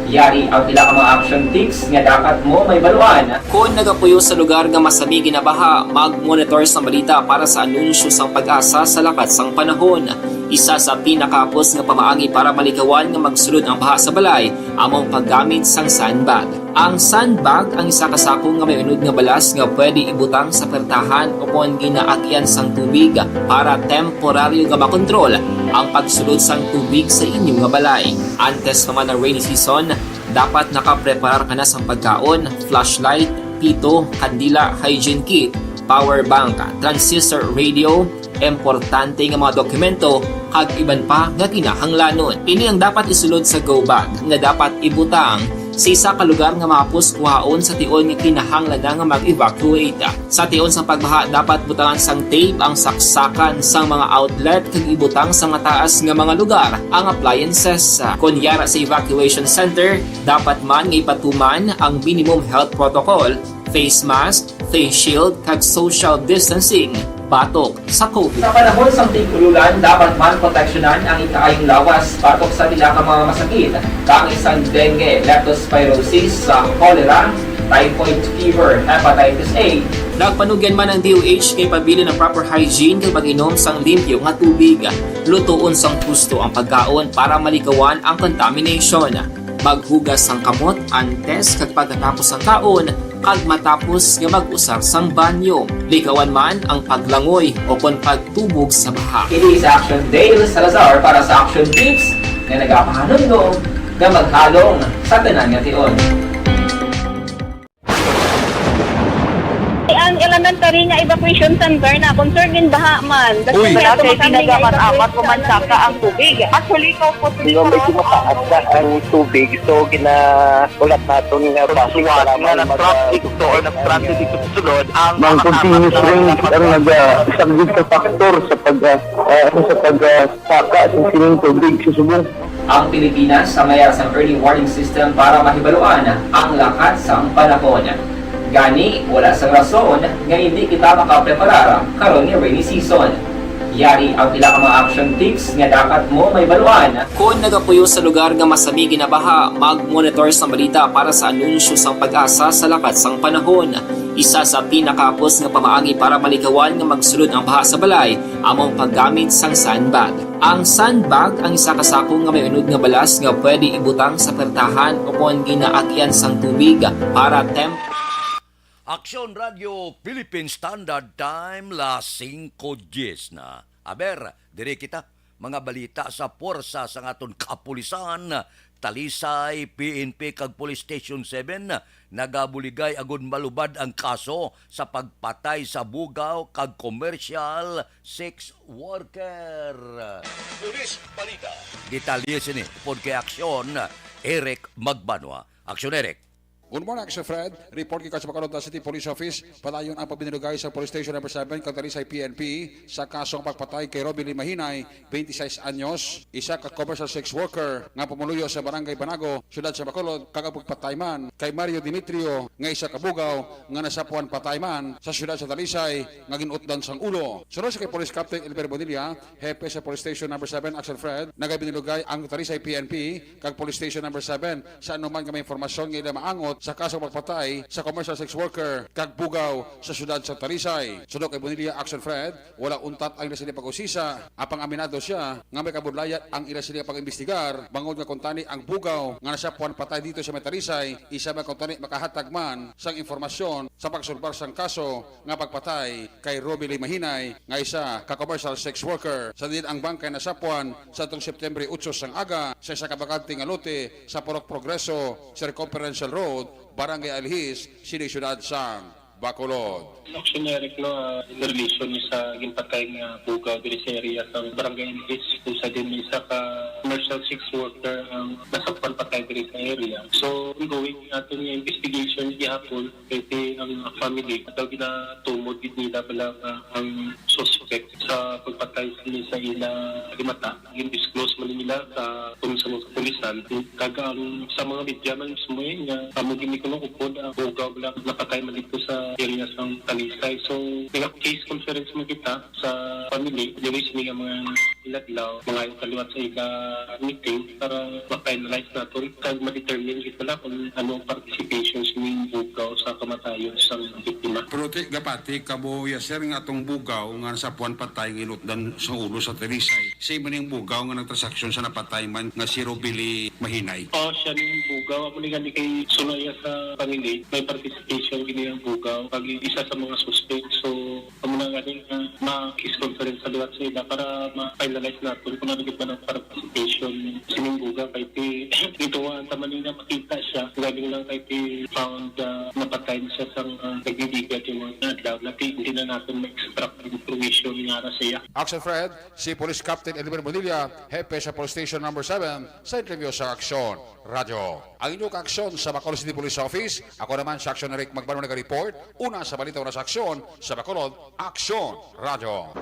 Yari ang pila ka mga action tips nga dapat mo mahibaluan. Kon nagapuyo sa lugar nga masami ginabaha, mag-monitor sang balita para sa anunsyo sang PAGASA sa lakat sang panahon. Isa sa pinakahapos nga pamaagi para malikawan nga magsulod ang baha sa balay amo ang paggamit sang sandbag. Ang sandbag ang isa ka sako nga may unod nga balas nga pwede ibutang sa pertahan ukon ginaagian sang tubig para temporaryo nga makontrol ang pagsulod sang tubig sa inyo nga balay. Antes pa man ang rainy season, dapat nakapreparar ka na sang pagkaon, flashlight, pito, kandila, hygiene kit, power bank, transistor radio, importante nga mga dokumento, kag iban pa nga kinahanglanon. Ini ang dapat isulod sa go bag nga dapat ibutang sa isa ka lugar nga mahapos kuhaon sa tion nga kinahanglan na nga mag-evacuate. Sa tion sang pagbaha, dapat butangan sang tape ang saksakan sang mga outlet kag ibutang sa mataas nga mga lugar ang appliances. Kon yara sa evacuation center, dapat man nga ipatuman ang minimum health protocol, face mask, face shield, kag social distancing batok sa COVID. Sa panahon sang tig-ululan, dapat man proteksyonan ang ikaayong lawas batok sa pila ka mga masakit, kaangay sang dengue, leptospirosis, sa cholera, typhoid fever, hepatitis A. Nagpanugyan man ang D O H nga ipabilin ang proper hygiene kag pag-inom sang limpyo nga tubig. Lutoon sang husto ang pagkaon para malikawan ang contamination. Maghugas sang kamot antes kag pagkatapos sang kaon, kag matapos nga mag-usar sang banyo. Likawan man ang paglangoy ukon pagtubog sa baha. Ini si Action Dale Salazar para sa Action Tips nga nagapahanumdom nga maghalong sa tanan nga tion. Ang elementary nga evacuation center na concerned in baha man. Uy. Wala kay pinagamat-amat o mansaka ang tubig. Actually, ikaw po, di ba, medyo mataas na ang tubig. So, ginahulat naton nga base nga nag-traffic to or nag-transit dito sa sulod ang mga continuous rain ang nagasaglit sa factor sa pag, ah, ah, sa pag, ah, saka sa sining tubig sa subong. Ang Pilipinas ang may sang early warning system para mahibaluan ang lakat sang panahon. Gani, wala sang rason nga hindi kita makapreparar karon nga rainy season. Yari ang pila ka mga action tips nga dapat mo mahibaluan. Kon nagapuyo sa lugar nga masami ginabaha, mag-monitor sang balita para sa anunsyo sang PAGASA sa lakat sang panahon. Isa sa pinakahapos nga pamaagi para malikawan nga magsulod ang baha sa balay amo ang paggamit sang sandbag. Ang sandbag ang isa ka sako nga may unod nga balas nga pwede ibutang sa pertahan o kon ginaagyan sang tubig para temp- Aksyon Radio Philippine Standard Time, las singko dies na. Aber, diri kita, mga balita sa puwersa sang aton kapulisan, Talisay, P N P, kag Police Station seven, nagabuligay agud malubad ang kaso sa pagpatay sa bugaw kag commercial sex worker. Police Balita. Detalye sini, pod kay aksyon, Eric Magbanwa. Aksyon, Eric. Good morning, Action Fred. Report gikan sa Bacolod City Police Office. Padayon ang pagbinulugay sa Police Station Number seven kag Talisay P N P sa kasong pagpatay kay Robilin Mahinay, twenty-six anyos, isa ka commercial sex worker nga pumuluyo sa Barangay Banago, Siyudad sa Bacolod, kag ang pagpatay man kay Mario Dimitrio nga isa ka bugaw nga nasapuan patay man sa siyudad sa Talisay nga ginutdan sang ulo. Sunod sa kay Police Captain Elmer Bonilla, hepe sa Police Station Number seven, Action Fred, nagabinulugay ang Talisay P N P kag Police Station Number seven sa anuman nga may impormasyon nga ila maangot sa kasong pagpatay sa commercial sex worker kag bugaw sa siyudad sa Talisay. Suno kay Bonilla, Action Fred, wala untat ang ila sini pag-usisa, apang aminado sia nga may kabudlayan ang ila sini pag-imbestigar, bangod nga kuntani ang bugaw nga nasapuan patay dito sa may Talisay, isa man kuntani makahatag man sang impormasyon sa pagsulbar sang kaso nga pagpatay kay Romy Lee Mahinay nga isa ka commercial sex worker. Sa din ang bangkay nasapuan sa atong September otso sang aga sa isa ka bakante nga lote sa Purok Progreso, Circumferential Road, Barangay Alihis, sini siyudad sang Bacolod. Action, Eric, no, ah, in relation ni sa ginpatay nga bugaw diri sa area sa Barangay Alihis, kung sa din isa ka commercial sex worker ang nasapuan patay diri sa area. So, ongoing aton nga investigation gihapon, kay ang family, daw ginatumod gid nila bala nga ang suspect sa pagpatay sini sa ila ginmata. Gin-disclose man nila sa, kung sa mga kapulisan, kag ang sa mga media man mismo, eh, nga amo gini kuno upod ang bugaw nga napatay man dito sa area sang Talisay. So, nag-case conference man kita sa family, diri sini nga mga inadlaw, mga kaliwat sa ila meeting para ma-finalize naton kag ma-determine gid pala kung ano ang participation sining bugaw sa kamatayon sang biktima. Pero ti, gapati, kamo ya, sir, nga atong bugaw nga nasapuan patay nga inutdan sa ulo sa Talisay, si man ning bugaw nga nagtransaksyon sa napatay man nga si Robili Mahinay. Oh, siya ning bugaw. Amo ni gani kay suno iya sa family, may participation gini ang bugaw pag isa sa mga suspect. So, amo na gani nga ma-case conference sa liwat sa ila para ma-finalize naton kung ano gid man ang participation sining bugaw. Kay ti, ito ang tama nila makita siya. Galing lang kay ti found, ah, napatay na siya sa, ah, nagbibigat yung mga adlaw. Nati, hindi na natin ma-extract ang information nga ara siya. Action Fred, si Police Captain Elmer Bonilla, hepe sa Police Station Number seven, sa interview sa Aksyon Radyo. Ang inyo kaaksyon sa Bacolod City Police Office, ako naman si Aksyon Eric Magbanwa naga-report, una sa balita, una sa aksyon, sa Bacolod, Aksyon Radyo.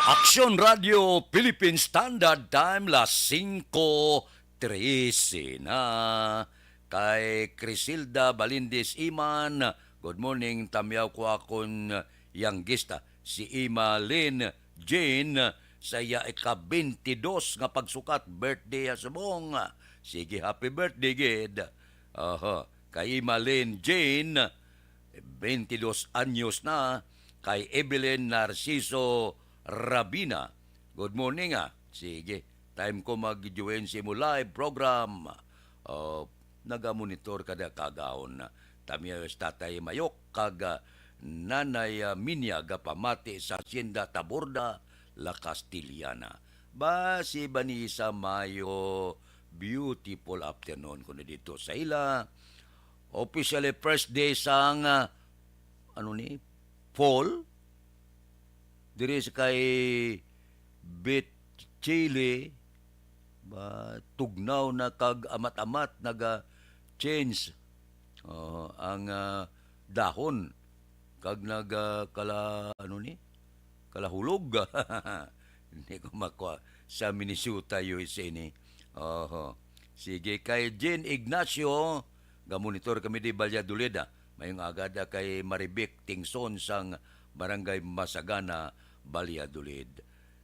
Aksyon Radyo, Philippine Standard Time, las singko trese na. Kay Crisilda Balindis Iman, good morning, tamyaw ko akon yanggista, si Ima Lynn Jane, sa iya ika-twenty-dos nga pagsukat, birthday ya subong. Sige, happy birthday gid. Aha, kay Ima Lynn Jane, twenty-dos anyos na, kay Evelyn Narciso Rabina. Good morning, ah. Sige, time ko mag-join sa imo live program. Oh, nagamonitor ka da kagahon. Tamyaw si Tatay Mayok kag, ah, Nanay, ah, Minya gapamati sa Hacienda Taborda, La Castellana. Ba, si Vanessa Mayo, beautiful afternoon ko na dito sa ila. Officially first day sang, ah, ano ni, fall? Diri sa kay Bit Chile, ba, tugnaw na kag amat-amat naga-change, oh, ang, ah, dahon kag naga-, kala, ano ni? Kalahulog. Hindi ko makuha. Sa Minnesota, U S A ni. Oho. Sige, kay Jean Ignacio, gamonitor kami di Valladolid, ah. Mayong aga da kay Marivic Tingson sang Barangay Masagana, Valladolid.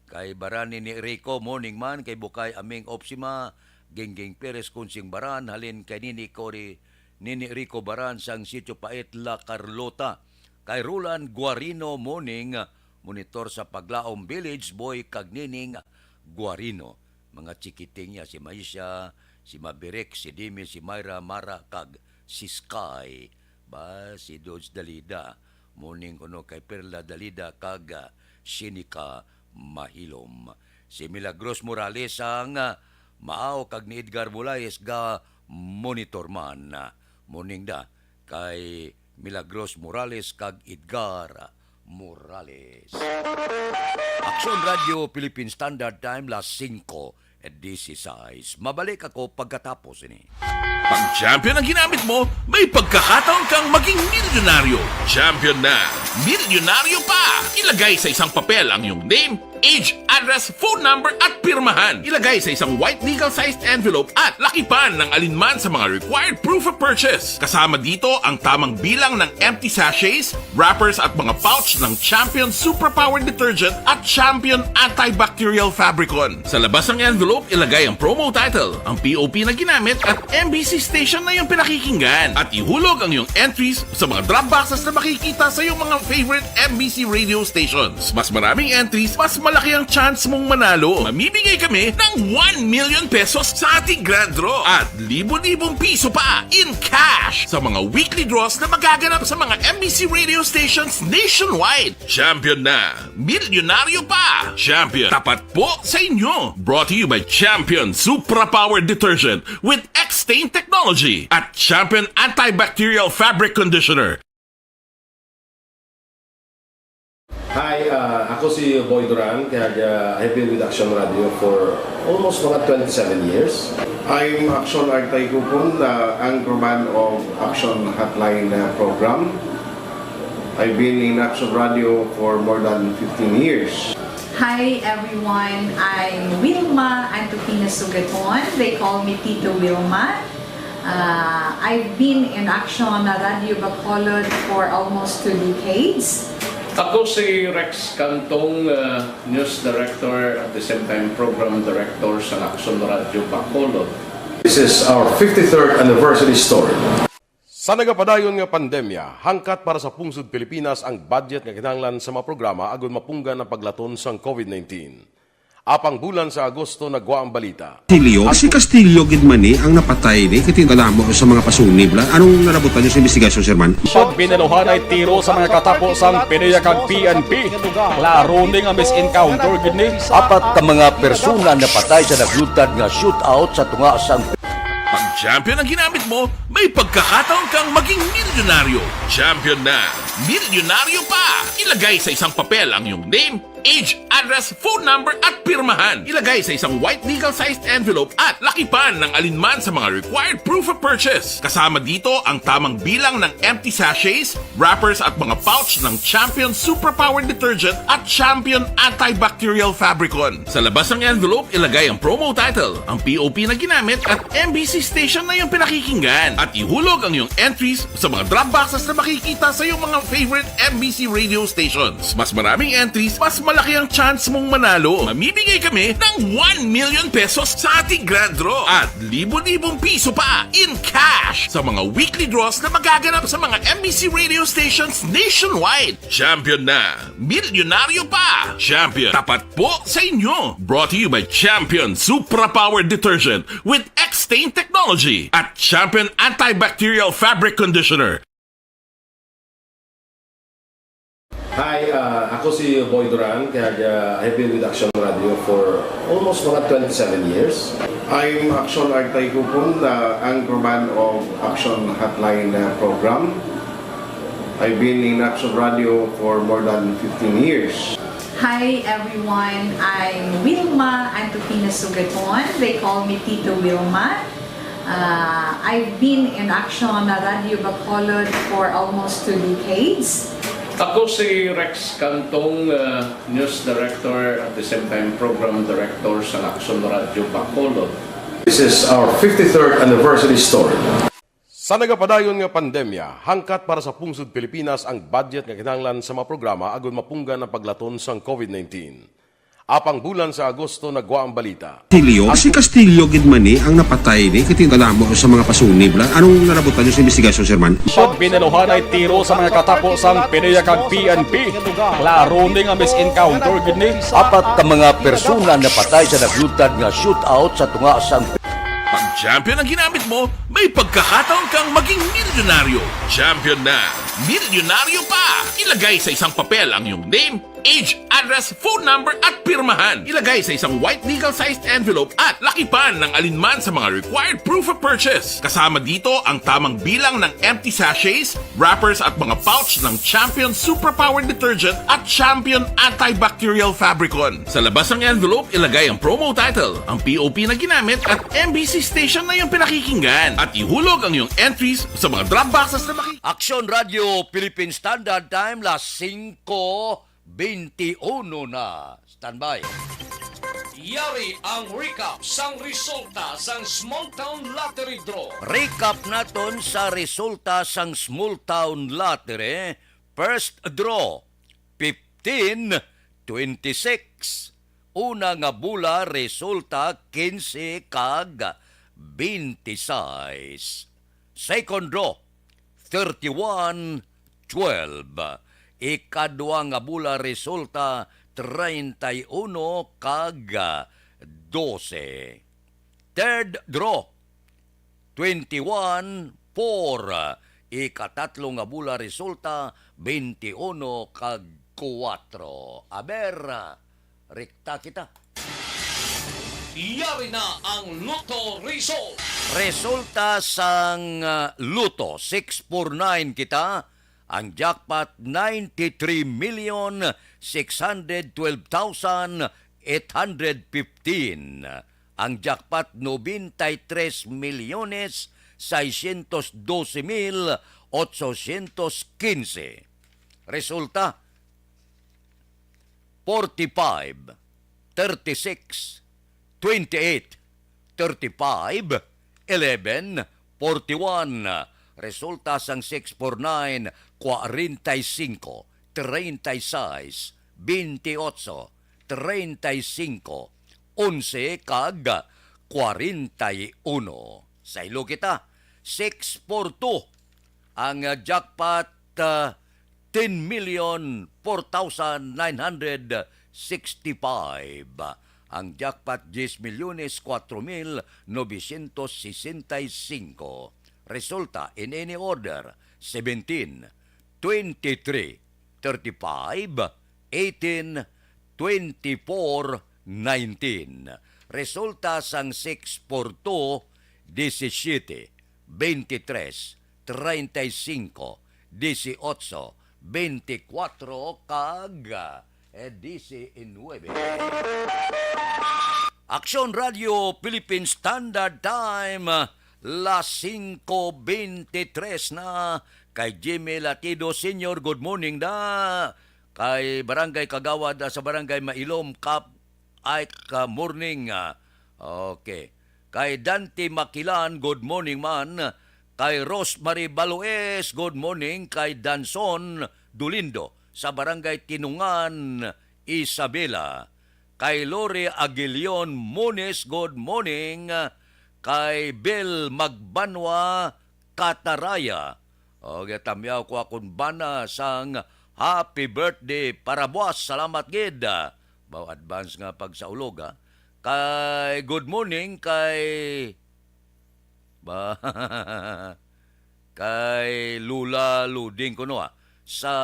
Kay Baran Nini Rico, morning man, kay Bukay Aming Opsima, Gingging Perez Kunsing Baran, halin kay Nini Cory, Nini Rico Baran sang Sitio Pait, La Carlota. Kay Roland Guarino, morning, monitor sa Paglaom Village, Boy kag Nining Guarino. Mga chikiting niya, si Maisha, si Mabirek, si Dimi, si Myra, Mara, kag si Sky. Ba, si Dodge Dalida. Morning kuno kay Perla Dalida kag, ah, Shinika Mahilom. Si Milagros Morales ang, ah, maaw kag ni Edgar Bulaes ga monitor man. Morning da kay Milagros Morales kag Edgar Morales. Aksyon Radio Philippine Standard Time, las singko disisais. Mabalik ako pagkatapos ini. Pag champion ang ginamit mo, may pagkakataon kang maging milyonaryo. Champion na, milyonaryo pa! Ilagay sa isang papel ang iyong name, age, address, phone number, at pirmahan. Ilagay sa isang white legal-sized envelope at lakipan ng alinman sa mga required proof of purchase. Kasama dito ang tamang bilang ng empty sachets, wrappers at mga pouch ng Champion Superpower Detergent at Champion Antibacterial Fabricon. Sa labas ng envelope, ilagay ang promo title, ang P O P na ginamit at M B C station na iyong pinakikinggan. At ihulog ang iyong entries sa mga drop boxes na makikita sa iyong mga favorite M B C radio stations. Mas maraming entries, mas malaki ang chance mong manalo. Mamimigay kami ng one million pesos sa ating grand draw at libo-libong piso pa in cash sa mga weekly draws na magaganap sa mga M B C radio stations nationwide. Champion na! Milyonaryo pa! Champion, tapat po sa inyo! Brought to you by Champion Supra Power Detergent with X-Stain Technology at Champion Antibacterial Fabric Conditioner. Hi, uh, ako si Boy Duran, kaya uh, I've been with Action Radio for almost mga twenty-seven years. I'm Action Artay Kupon, uh, anchorman of Action Hotline uh, program. I've been in Action Radio for more than fifteen years. Hi everyone, I'm Wilma Antokina Sugaton. They call me Tito Wilma. Uh, I've been in Action Radio Bacolod for almost two decades. Ako si Rex Cantong, uh, News Director at the same time Program Director sa Action Radio Bacolod. This is our fifty-third anniversary story. Sa nagapadayon nga pandemya, hangkat para sa pungsod Pilipinas ang budget nga kinahanglan sa mga programa agud mapunggan ang paglaton sang COVID nineteen. Apang bulan sa Agosto nagwa ang balita. Castillo, si Castillo gid man ni ang napatay ni, kay kadamo sa mga pasunib la. Anong nalabutan niyo sa investigasyon, Sir Man? Pag binaluhanay tiro sa mga katapo sang PDEA kag P N P, klaro ni nga mis-encounter gid ni. Apat ka mga persona napatay sa nagluntad nga shootout sa tunga sang Pag champion ang ginamit mo, may pagkakataon kang maging milyonaryo. Champion na, milyonaryo pa! Ilagay sa isang papel ang iyong name, age, address, phone number, at pirmahan. Ilagay sa isang white legal-sized envelope at lakipan ng alinman sa mga required proof of purchase. Kasama dito ang tamang bilang ng empty sachets, wrappers at mga pouch ng Champion Superpower Detergent at Champion Antibacterial Fabricon. Sa labas ng envelope, ilagay ang promo title, ang P O P na ginamit at M B C station na iyong pinakikinggan. At ihulog ang iyong entries sa mga drop boxes na makikita sa iyong mga favorite M B C radio stations. Mas maraming entries, mas malaki ang chance mong manalo. Mamimigay kami ng one million pesos sa ating grand draw at libo-libong piso pa in cash sa mga weekly draws na magaganap sa mga M B C radio stations nationwide. Champion na! Milyonaryo pa! Champion, tapat po sa inyo! Brought to you by Champion Supra Power Detergent with X-Stain Technology at Champion Antibacterial Fabric Conditioner. Hi, uh, ako si Boy Duran, kaya uh, I've been with Action Radio for almost mga twenty-seven years. I'm Action Artay Kupon, uh, anchorman of Action Hotline uh, program. I've been in Action Radio for more than fifteen years. Hi everyone, I'm Wilma Antokina Sugaton. They call me Tito Wilma. Uh, I've been in Action Radio Bacolod for almost two decades. Ako si Rex Cantong, uh, News Director at the same time Program Director sa Action Radio Bacolod. This is our fifty-third anniversary story. Sa nagapadayon nga pandemya, hangkat para sa pungsod Pilipinas ang budget nga kinahanglan sa mga programa agud mapunggan ang paglaton sang COVID nineteen. Apang bulan sa Agosto nagwa ang balita. Castillo? Ang Si Castillo gid man ni ang napatay ni, kay tingala mo sa mga pasunib la. Anong nalabutan niyo sa investigasyon, Sir Man? Pag binaluhanay tiro sa mga katapo sang PDEA kag P N P, klaro ni nga mis-encounter gid ni. Apat ka mga persona napatay sa naglutad nga shootout sa tunga sang Pag champion ang ginamit mo, may pagkakataon kang maging milyonaryo. Champion na, milyonaryo pa! Ilagay sa isang papel ang iyong name, age, address, phone number, at pirmahan. Ilagay sa isang white legal-sized envelope at lakipan ng alinman sa mga required proof of purchase. Kasama dito ang tamang bilang ng empty sachets, wrappers at mga pouch ng Champion Superpower Detergent at Champion Antibacterial Fabricon. Sa labas ng envelope, ilagay ang promo title, ang P O P na ginamit at M B C station na iyong pinakikinggan. At ihulog ang iyong entries sa mga drop boxes na makikita. Aksyon Radyo Philippine Standard Time, las singko beintiuno na. Standby. Yari ang recap sang resulta sang Small Town Lottery Draw. Recap naton sa resulta sang Small Town Lottery. First draw, fifteen twenty-six. Una nga bola resulta, quince kag twenty-six. Second draw, thirty-one twelve. Ikadwa nga bola resulta, treinta y uno kag doce. Third draw, twenty-one four. Ikatatlo nga bola resulta, twenty-uno kag kuwatro. Aber, rekta kita. Yari na ang Lotto result. Resulta sang, ah, Lotto, six four nine kita. Ang jackpot, ninety-three million six hundred twelve thousand eight hundred fifteen. Ang jackpot, noventa y tres milyones seiscientos doce mil ochocientos quince. Resulta, forty-five, thirty-six, twenty-eight, thirty-five, eleven, forty-one. Resulta sang six four nine, kwarenta y singko, treinta y seis, veintiocho, treinta y cinco, onse, kag kwarenta y uno. Saylo kita, six four two ang, ah, jackpot, ah, ten million four thousand nine hundred sixty-five. Ang jackpot, diez milyones cuatro mil novecientos sesenta y cinco. Resulta, in any order, seventeen, twenty-three, thirty-five, eighteen, twenty-four, nineteen. Resulta sang six four two, disisiete, beintitres, treinta y cinco, dieciocho, veinticuatro, kag, eh, diecinuebe. Aksyon Radio Philippine Standard Time, las singko beintitres na. Kay Jimmy Latido Senior, good morning da. Kay Barangay Kagawad, ah, sa Barangay Mailom, Kap Ike, ah, morning, ah. Okay. Kay Dante Makilan, good morning man. Kay Rosemary Baloes, good morning. Kay Danson Dolindo sa Barangay Tinungan, Isabela. Kay Lori Aguilion Moniz, good morning. Kay Bel Magbanwa Kataraya. O, gatamyaw ko akon bana sang happy birthday para buwas. Salamat gid. Baw advance nga pagsaulog, ha. Kay good morning kay ba, kay Lula Luding kuno, ha, sa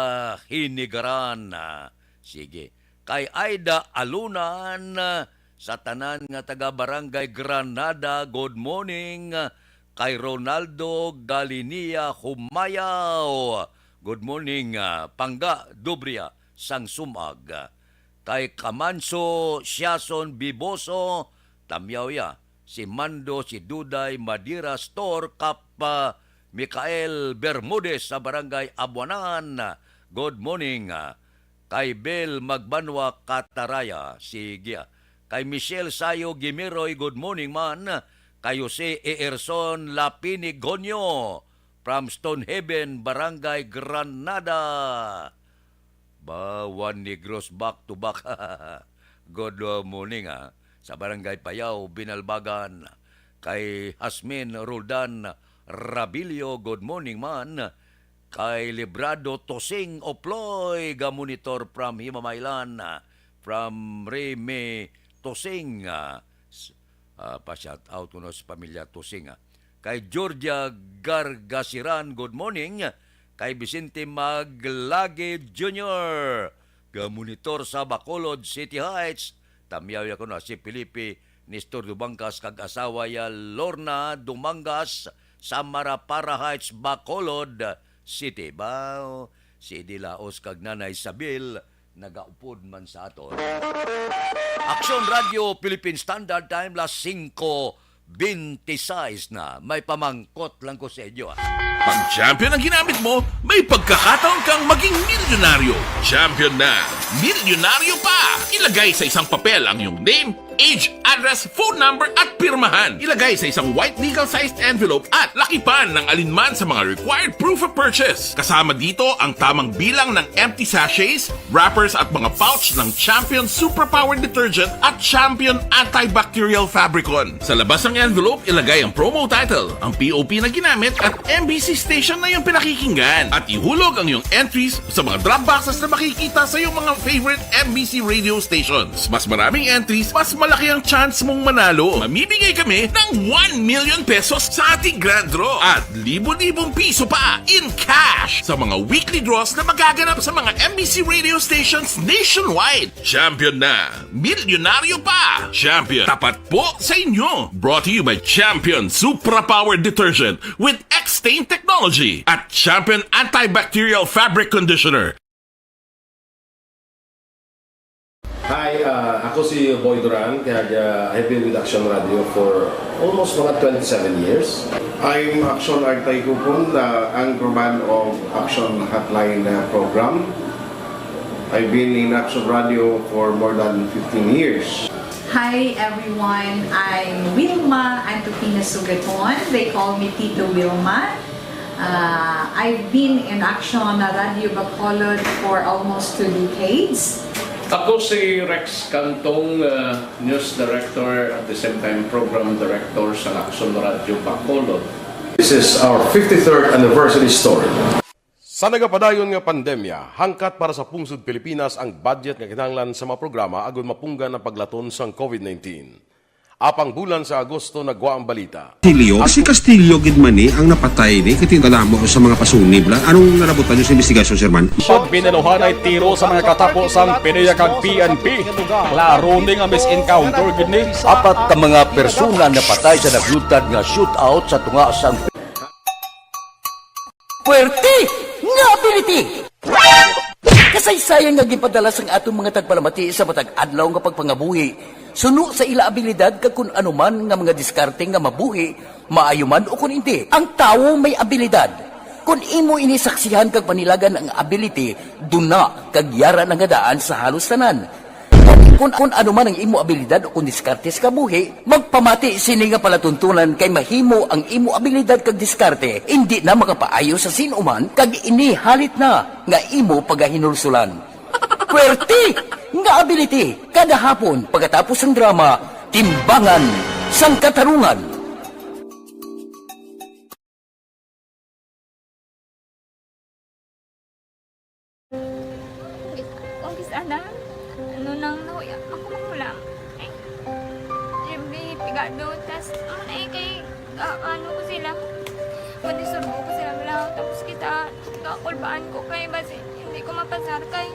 Hinigaran, ha. Sige. Kay Aida Alunan, sa tanan nga taga Barangay Granada, good morning. Kay Ronaldo Galinia Humayaw, good morning, ah, Pangga Dubria sang Sumag. Kay Kamanso Siason Biboso, tamyaw ya, si Mando, si Duday Madira Store, Kap, ah, Micael Bermudez sa Barangay Abuanan, good morning. Kay Bel Magbanwa Kataraya, sige. Kay Michelle Sayo Gimiroy, good morning man. Kay Jose Eerson Lapinigonyo, from Stonehaven, Barangay Granada. Ba, Juan Negros back to back. Good, uh, morning, ah. Sa Barangay Payaw, Binalbagan. Kay Hasmin Roldan Rabilio, good morning, man. Kay Librado Tosing Oploy, ga-monitor from Himamaylan, ah, from Remy Tosing, ah, s-, ah, pa-shout out kuno sa pamilya Tosing, ah. Kay Georgia Gargasiran, good morning. Kay Vicente Maglagi Junior, ga-monitor sa Bacolod City Heights. Tamyaw ya kuno si Felipe Nestor Dumangas kag asawa ya Lorna Dumangas sa Marapara Heights, Bacolod City. Ba, si Idi Laos kag Nanay Sabil nagaupod man sa aton. Aksyon Radio Philippine Standard Time, las singko bente seis na. May pamangkot lang ko sa inyo, ah. Pag champion ang ginamit mo, may pagkakataon kang maging milyonaryo. Champion na, milyonaryo pa! Ilagay sa isang papel ang iyong name, age, address, phone number, at pirmahan. Ilagay sa isang white legal-sized envelope at lakipan ng alinman sa mga required proof of purchase. Kasama dito ang tamang bilang ng empty sachets, wrappers, at mga pouch ng Champion Superpower Detergent at Champion Antibacterial Fabricon. Sa labas ng envelope, ilagay ang promo title, ang P O P na ginamit, at M B C station na iyong pinakikinggan. At ihulog ang iyong entries sa mga drop boxes na makikita sa iyong mga favorite M B C radio stations. Mas maraming entries, mas malaki ang chance mong manalo. Mamimigay kami ng one million pesos sa ating grand draw at libo-libong piso pa in cash sa mga weekly draws na magaganap sa mga M B C radio stations nationwide. Champion na! Milyonaryo pa! Champion, tapat po sa inyo! Brought to you by Champion Supra Power Detergent with X-Stain Technology at Champion Antibacterial Fabric Conditioner. Hi, uh, ako si Boy Duran, kag, uh, I've been with Action Radio for almost mga twenty-seven years. I'm Action Artay Kupon, the anchorman of Action Hotline, uh, program. I've been in Action Radio for more than fifteen years. Hi, everyone. I'm Wilma Antupina Sugaton. They call me Tito Wilma. Uh, I've been in Action Radio Bacolod for almost two decades. Ako si Rex Cantong, uh, news director, at the same time program director sa Action Radio Bacolod. This is our fifty-third anniversary story. Sa nagapadayon nga pandemya, hangkat para sa pungsod Pilipinas ang budget nga kinahanglan sa mga programa agud mapunggan ang paglaton sang COVID nineteen. Apang bulan sa Agosto nagwa ang balita. Castillo, si Castillo gid man ni ang napatay ni, kay kadamo sa mga pasunib la. Anong nalabutan niyo sa investigasyon, Sir Man? Siya binaluhanay tiro sa mga katapo sang PDEA kag P N P. Klaro ni nga mis-encounter gid ni. Apat ka mga persona napatay sa naglutad nga shootout sa tunga sang Puwerte nga ability! Kasaysayan nga ginpadala sang aton mga tagpalamati sa matag adlaw nga pagpangabuhi, suno sa ila abilidad kag kun ano man nga mga diskarte nga mabuhi, maayo man o kun indi. Ang tawo may abilidad. Kun imo ini saksihan kag panilagan ang ability, duna kag yara na nga daan sa halos tanan. Kun, kun ano man ang imo abilidad o kun diskarte sa kabuhi, magpamati sini nga palatuntunan kay mahimo ang imo abilidad kag diskarte indi na makapaayo sa sin-o man kag ini halit na nga imo pagahinulsulan. Puwerte nga ability kada hapon pagkatapos sang drama, Timbangan sang Katarungan. Kung kis-, ana, ano nang nahuya, ako makulang. Ay, Jimmy, pigado, tas, ano na eh, kay, ah, ano ko sila, madisurbo ko sila lang, tapos kita, kakulbaan ko kay, basi, hindi ko mapasar kay.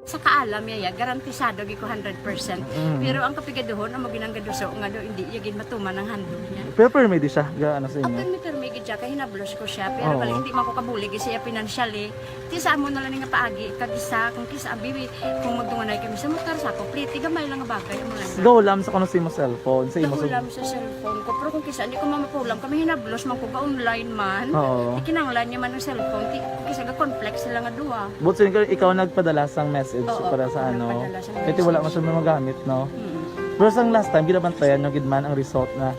Sa kaalam niya, ya, garantisado gid ko hundred percent. Mm. Pero ang kapigaduhon, amo ginang gaduso nga do, hindi iya gid matuman ang handog niya. Pero permi di siya, ga-, ano sa inyo? Permi, permi gid siya, kay hinablos ko siya. Pero Oo. bali, hindi man ko kabulig siya financially. Ti sa amo na lang nga paagi, kag isa, kung kisa, abi, kung magdunganay kami sa motor, sa ako, pliti, gamay lang nga bagay, amo lang. Gahulam sa kuno sa imo cellphone, sa imo Gahulam sa cellphone ko, pero kung kisa, hindi ko mamapulam, kami hinablos man ko, ga-online man. Oo. Ikinanglan niya man ang cellphone, ti, kisa ga-conflict sila nga duha. But so, ikaw, ikaw nagpadala sang message Oo, para sa ako ano? nagpadala sang Kaya wala message. man siya magamit, no? Mm. Pero sang last time, ginabantayan nyo gid man ang result na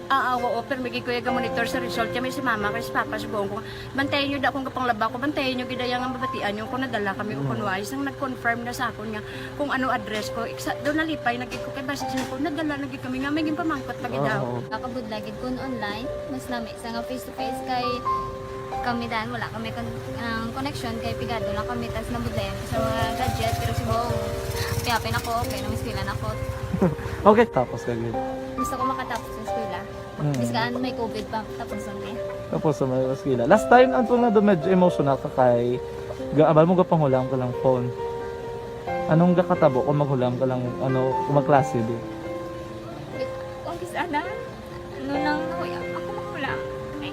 Ah, ah, oo, pero may kuya ga-monitor sa result. Kami si mama, kay si papa, si buong ko. Bantayan nyo da akong kapanglaba ko, bantayan nyo gid ang mabatian nyo kung nadala kami o Mm. kung wala. Isang nag-confirm na sa akon nga kung ano address ko. Iksa, doon nalipay, nagig ko kay basi sa ko, nadala, nagig kami nga, may ginpamangkot pa gid daw. Oo. Nakabudlay gid kun online, mas nami sa nga face to face kay kami dan, wala kami kon-, ang connection kay pigado lang kami, tas nabudlayan ko sa mga gadget, pero si Bong, kaya pinako, okay, nang eskwela na ko. Okay, tapos ka gid. Gusto ko makatapos sa eskwela. Mm. Bis kaan may covid pa, tapos ang eh. Tapos sa mga eskwela. Last time, ang tunga do medyo emotional ka kay ga-, abal mo gapanghulam ka lang phone. Anong gakatabo kung maghulam ka lang, ano, kung magklase di? Kung kis ana, ano nang nahuya, ako maghulam. Ay,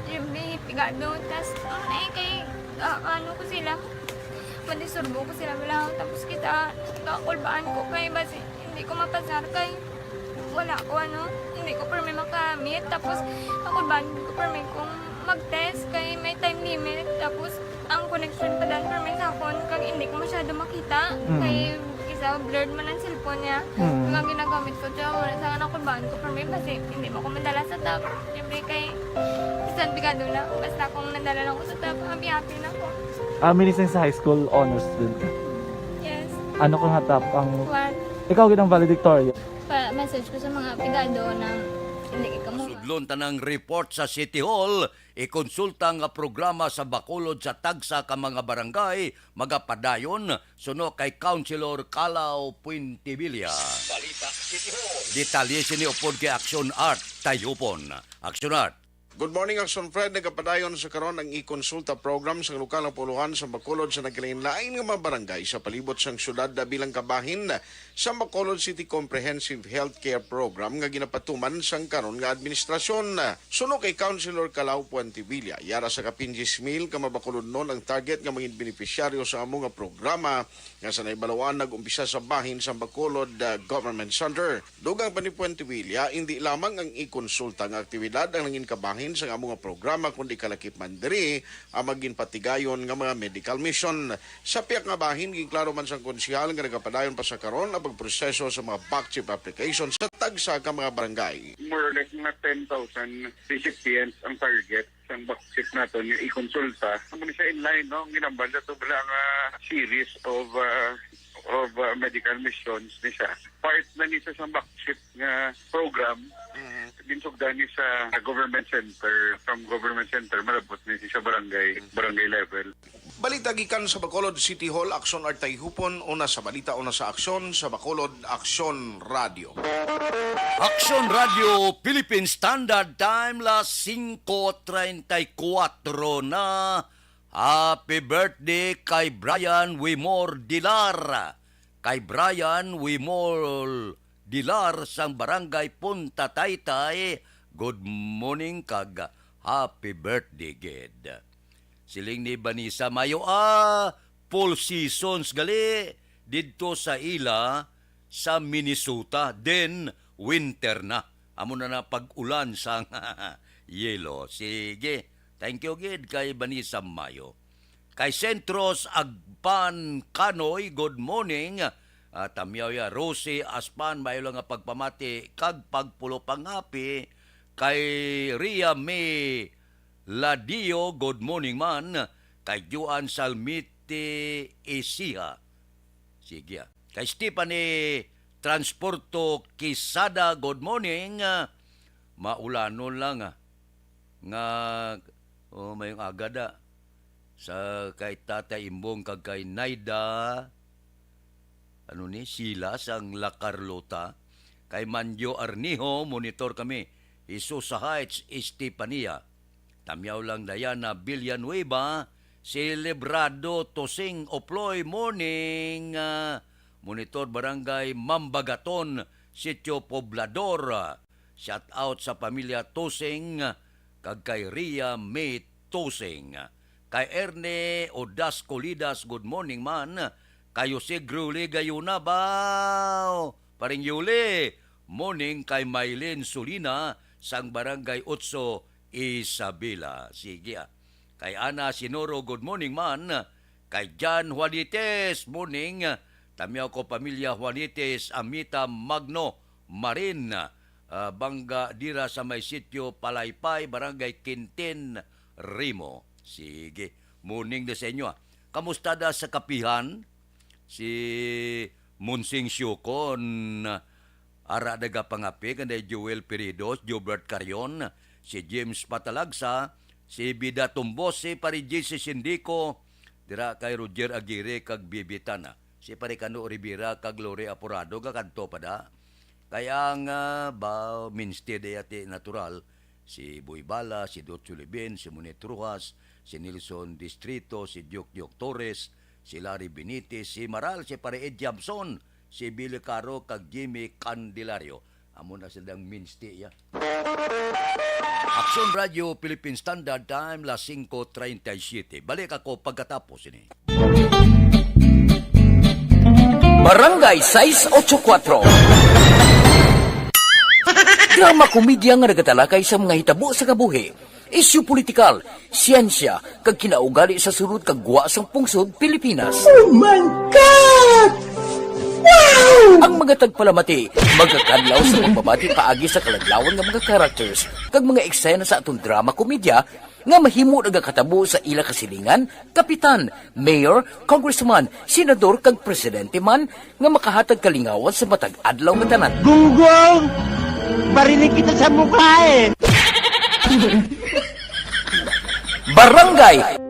siyempre, pigado, tas, ano na eh, kay, ah, ano ko sila, madisturbo ko sila, wala, tapos kita, kakulbaan ko kay, basi, hindi ko mapasar kay, wala ko, ano, hindi ko permi makamit, tapos, kakulbaan ko permi kung mag-test kay may time limit, tapos, ang connection pa dan permi sa akon, kag hindi ko masyado makita, Mm. kay, isa, blurred man ang cellphone niya, Mm. kag ang ginagamit ko, siya, wala sa kakulbaan ko permi, basi, hindi mo ko madala sa top, siyempre kay, bisan pigado na, basta kung nadala lang ko sa top, happy-happy na ko. Ah, minising sa high school honors student ka? Yes. Ano ka nga top ang One. Ikaw gid ang valedictorian? Pa-message ko sa mga pigado na hindi ka mo. Sudlon tanang report sa City Hall, ikonsulta nga programa sa Bacolod sa tagsa ka mga barangay magapadayon suno kay Councilor Calao Puentevilla. Balita City Hall. Detalye sini upod kay Action Art Tayupon. Action Art. Good morning, Action Fred. Nagapadayon sa karon ang e-consulta program sa lokal nga puluhan sa Bacolod sa nagkalain-lain nga mga barangay sa palibot sang syudad na bilang kabahin sa Bacolod City Comprehensive Healthcare Program nga ginapatuman sang karon nga administrasyon. Suno kay Councilor Calao Puentevilla, yara sa kapin diyes mil ka mabakulodnon ang target nga mga benepisyaryo sa amo nga programa nga sa naibaluan nag-umpisa sa bahin sa Bacolod, ah, Government Center. Dugang pa ni Puentevilla, indi lamang ang e-consulta nga aktibidad ang nangin kabahin sa amo nga programa, kundi kalakip man diri ang magin patigayon nga mga medical mission. Sa piyak nga bahin, ginklaro man sang konsehal nga nagapadayon pa sa karon ang pagproseso sa mga back chip application sa tagsa ka mga barangay. More or less mga ten thousand recipients ang target sang back chip naton nga ikonsulta. Amo ni siya in line, no? Ang ginambal nato bala nga series of, ah, of, ah, medical missions ni siya. Part na ni siya sa back chip nga program. Mhm. Ginsugdan ni sa government center, from government center, malabot ni sa barangay, Mhm. barangay level. Balita gikan sa Bacolod City Hall, Aksyon Artay Hupon, una sa balita, una sa aksyon, sa Bacolod, Aksyon Radio. Aksyon Radio Philippine Standard Time, las singko treinta y cuatro na. Happy birthday kay Brian Wimor Dilar. Kay Brian Wimor Dilar sang Barangay Punta Taytay, good morning kag happy birthday gid. Siling ni Vanessa Mayo, ah, full seasons gali didto sa ila sa Minnesota, then winter na. Amo na na pag-ulan sang yelo. Sige, thank you gid kay Vanessa Mayo. Kay Centros Agpan Kanoy, good morning. Ah, Tamyaw ya, Rosie Aspan, maayo lang nga pagpamati kag pagpulo pangapi. Kay Ria May Ladio, good morning man. Kay Juan Salmiti Isiha. Sige, ah. Kay Stephanie Transporto Quisada, good morning. Ah, maulanon lang, ah. Nga, oh, mayong aga da. Sa kay Tatay Imbong kag kay Naida, ano ni, Silas ang La Carlota. Kay Manjo Arnijo, monitor kami. Jesus sa Heights, Estefania. Tamyaw lang Diana Villanueva, Celebrado Tosing Oploy, morning, ah, Monitor Barangay Mambagaton, Sitio Poblador. Shout out sa pamilya Tosing kag kay Ria May Tosing. Kay Erne Odas Colidas, good morning man. Kay Jose Gruli Gayuna ba? Paring Yuli, morning kay Mylene Solina sang Barangay Otso, Isabela. Sige, ah. Kay Ana Sinoro, good morning man. Kay Jan Juanites, morning. Tamyaw ko pamilya Juanites, Amita Magno, Marin, ah, Bangga dira sa may sitio Palaypay, Barangay Quintin, Rimo. Sige, morning na sa inyo, ah. Kamusta da sa kapihan? Si Monsing Siukon, ara nagapangapi, kanday Joel Peridos, Jobert Carion, si James Patalagsa, si Bida Tumbos, si Pari J C Sindico, dira kay Roger Aguirre kag Bibi Tana, si Pari Cano Rivera kag Lori Aporado, gakadto pa da. Kay ang, ah, ba, mainstay day ati natural, si Boy Bala, si Dot Sulibin, si Monet Rojas, si Nelson Distrito, si Duke Duke Torres, si Larry Benitez, si Maral, si Pare Ed Jamson, si Billy Caro, kag Jimmy Candelario. Amo na sila ang mainstay, ya. Aksyon Radio, Philippine Standard Time, las singko treinta y siete. Balik ako pagkatapos ini. Barangay sais ocho kuatro. Drama komedya nga nagatalakay sa mga hitabo sa kabuhi, isyu politikal, siyensya, kag kinaugali sa sulod kag gwa sang pungsod Pilipinas. Oh my God! Wow! Ang mga tagpalamati magakadlaw sa pagbabati paagi sa kaladlawan nga mga characters kag mga eksena sa aton drama komedya nga mahimo nagakatabo sa ila kasilingan, kapitan, mayor, congressman, senador, kag presidente man nga makahatag kalingawan sa matag adlaw nga tanan. Gunggong! Barinig kita sa mukha eh! Barangay!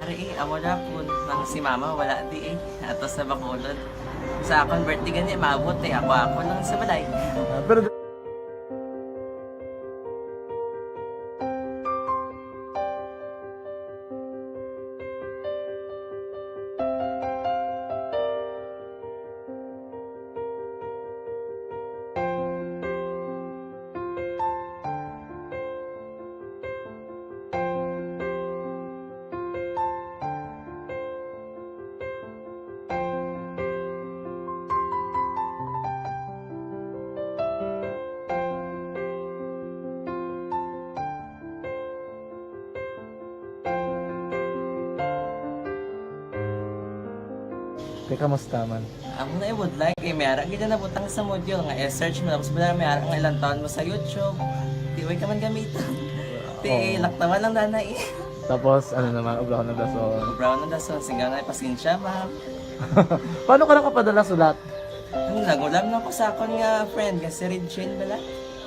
Ari, eh, amo na po, nang si mama wala di eh. Ato sa Bacolod. Sa akon birthday gani, maabot eh. Ako, ako lang sa balay. Ah, pero Te, kamusta man? Amo na, I would like, eh, may ara gid na nabutang sa module nga i-search mo, tapos wala may ara nga ilang taon mo sa YouTube. Di, way ka man gamiton. Ti, oo, laktawan lang dana eh. Tapos, ano naman, obrahon ng dason. Obrahon ng dason, singga nga, pasensya, ma'am. Paano ka nakapadala sulat? Ano, nag-ulam na ko sa akon nga friend, nga si Regine bala.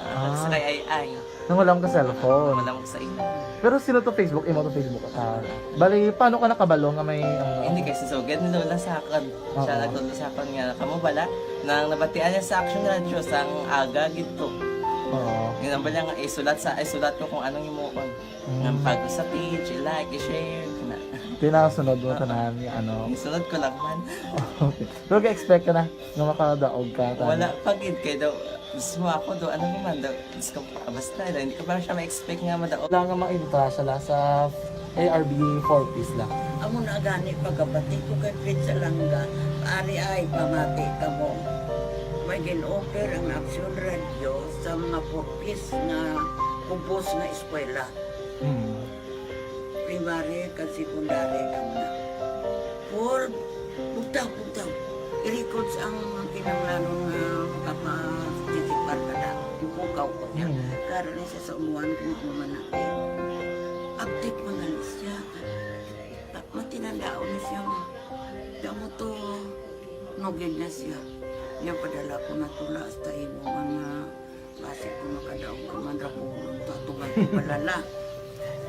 Ah, ah, sa kay Ay Ay. Nangulam ka cellphone. Wala mo sa imo. Pero sino to Facebook? Imo to Facebook account? Bali, paano ka nakabalo nga may, ano? Hindi, kay si Sugad ni Lola sa akon. Siya, oo, nagtudlo sa akon nga, kamo bala, nang nabatian niya sa Action Radio, sang aga gid to. Oo. Yun ang bala nga, isulat sa, isulat ko kung anong himuon. Mm. Nang pag sa page, i-like, i-share, na. Tinasunod mo tanan, ano? Isunod ko lang man. Okay. Pero ka-expect ka na nga makadaog ka, tanan? Wala pa gid, kay daw, gusto mo ako daw, ano naman daw, Diyos ko, ah, basta, hindi ko pa siya ma-expect nga madaog. Wala nga maibutang sila sa A R B four Ps lang. Amo na gani pagkabati ko kay Fred Salanga, ari ay pamati ka mo. May gin-offer ang Action Radio sa mga four Ps nga kubos nga eskwela. Hmm. Primary kag secondary kag na. Paul, bugtaw, bugtaw. I-records ang kinahanglanon nga makapa-, sisipar ka na. Ipukaw ko niya. Hmm. Karon ni sa umuan kung ano man na. Update mo na lang siya. Ta-, matinandaon na siya, ma. Damo to, nugid na siya. Niya padala ko na tula hasta imo man nga basi ko makadaog ka man ra ko, tatuman ko balala.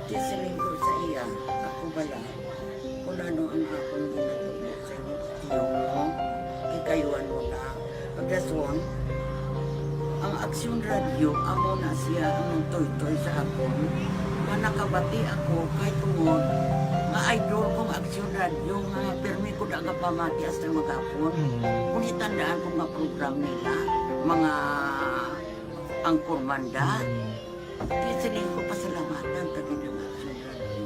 Di siling ko sa iya, ako bala. Kung ano ang akong ginatubo sa imo, tiyo mo, kikayuan mo na. Pagdason, Ang Aksyon Radyo, amo na siya ang nagtuytoy sa akon. Nga nakabati ako kay tungod nga idol ko ang Aksyon Radyo, nga permi ko nagapamati hasta maghapon. Mm. Kung itandaan ko nga program nila, mga angkorman da, Mm. di sila ko pasalamatan, tabi ng Aksyon Radyo.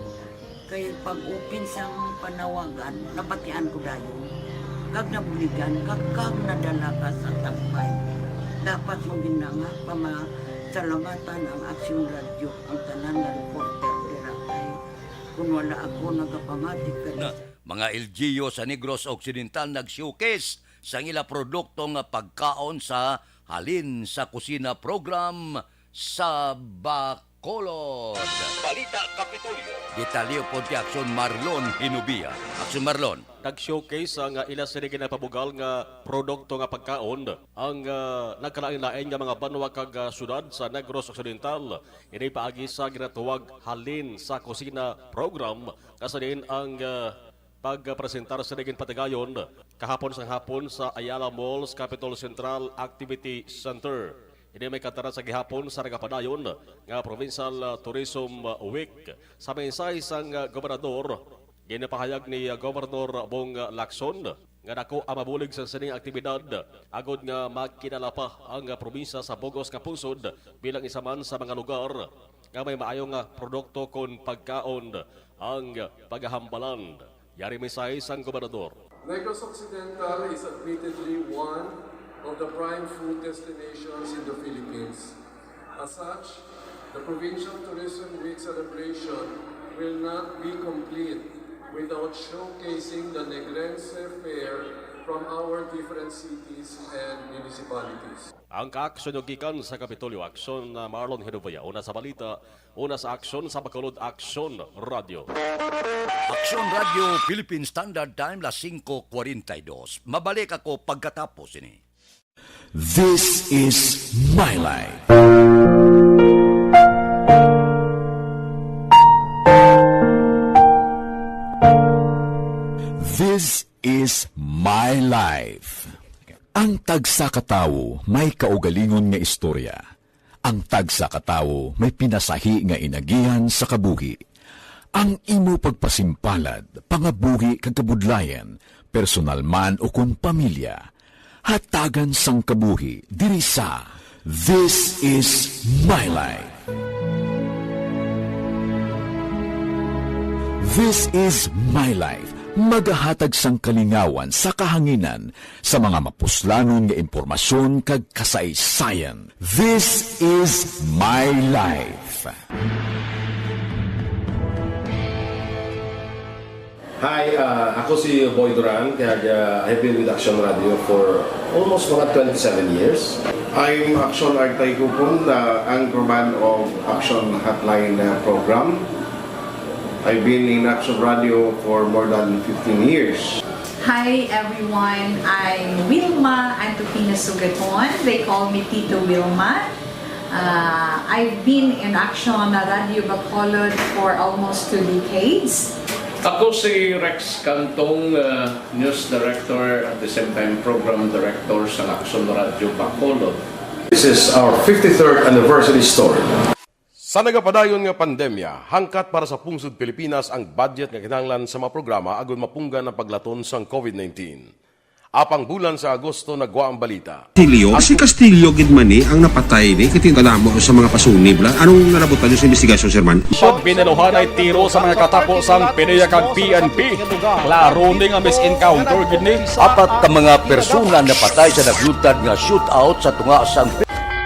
Kay pag-open sang panawagan, nabatian ko dayon. Kag nabuligan, kag, kag nadala ka sa tampay. Dapat mo gid na nga pamasalamatan ang Aksyon Radyo, ang tanan nga reporter dira kay kun wala ako nagapamati kay Na, mga L G U sa Negros Occidental nag-showcase sang ila produkto nga pagkaon sa Halin sa Kusina program sa Bacolod. Balita Kapitolyo. Detalye pod kay Aksyon Marlon Hinubia. Aksyon Marlon. Nag-showcase ang, ah, ila sini ginapabugal nga produkto nga pagkaon ang, ah, nagkalain-lain nga mga banwa kag, ah, syudad sa Negros Occidental. Ini paagi sa ginatawag Halin sa Kusina program, nga sa diin ang, ah, pagpresentar sini ginpatigayon kahapon sang hapon sa Ayala Mall's Capitol Central Activity Center. Ini may kataran sa gihapon sa nagapadayon nga Provincial, ah, Tourism Week. Sa mensahe sang, ah, gobernador, ginapahayag ni, ah, Gobernador Bong Lacson nga dako ang mabulig sa sining aktibidad agod nga makilala pa ang, ah, probinsya sa bug-os nga pungsod bilang isa man sa mga lugar nga may maayo nga produkto kon pagkaon ang paghahambalan. Yari mensahe sang gobernador. Negros Occidental is admittedly one of the prime food destinations in the Philippines. As such, the Provincial Tourism Week celebration will not be complete without showcasing the Negrense fare from our different cities and municipalities. Ang kaaksyon gikan sa Kapitolyo Aksyon, na Marlon Hinubia, una sa balita, una sa aksyon sa Bacolod Aksyon Radyo. Aksyon Radyo, Philippine Standard Time, las singko kwarenta y dos. Mabalik ako pagkatapos ini. This is my life. This is my life. Ang tagsa ka tawo may kaugalingon nga istorya. Ang tagsa ka tawo may pinasahi nga inagihan sa kabuhi. Ang imo pagpasimpalad, pangabuhi kag kabudlayan, personal man ukon pamilya, hatagan sang kabuhi diri sa This Is My Life. This Is My Life, magahatag sang kalingawan sa kahanginan sa mga mapuslanon nga impormasyon kag kasaysayan. This Is My Life. Hi, ah, ako si Boy Duran, kag, ah, I've been with Action Radio for almost mga twenty-seven years. I'm Action Artay Gupon, the anchorman of Action Hotline, ah, program. I've been in Action Radio for more than fifteen years. Hi everyone, I'm Wilma Antupina Sugaton. They call me Tito Wilma. Uh, I've been in Action Radio Bacolod for almost two decades. Ako si Rex Cantong, uh, News Director, at the same time Program Director sa Action Radio Bacolod. This is our fifty-third anniversary story. Sa nagapadayon nga pandemya, hangkat para sa pungsod Pilipinas ang budget nga kinahanglan sa mga programa agud mapunggan ang paglaton sang COVID nineteen. Apang bulan sa Agosto nagwa ang balita. Castillo, si Castillo gid man ni ang napatay ni, kay tindala mo sa mga pasunib la. Anong nalabutan niyo sa investigasyon, Sir Man? Sud, binaluhan ay tiro sa mga katapo sang PDEA kag P N P. Klaro ni nga mis-encounter gid ni. Apat ka mga persona napatay sa nagluntad nga shootout sa tunga sang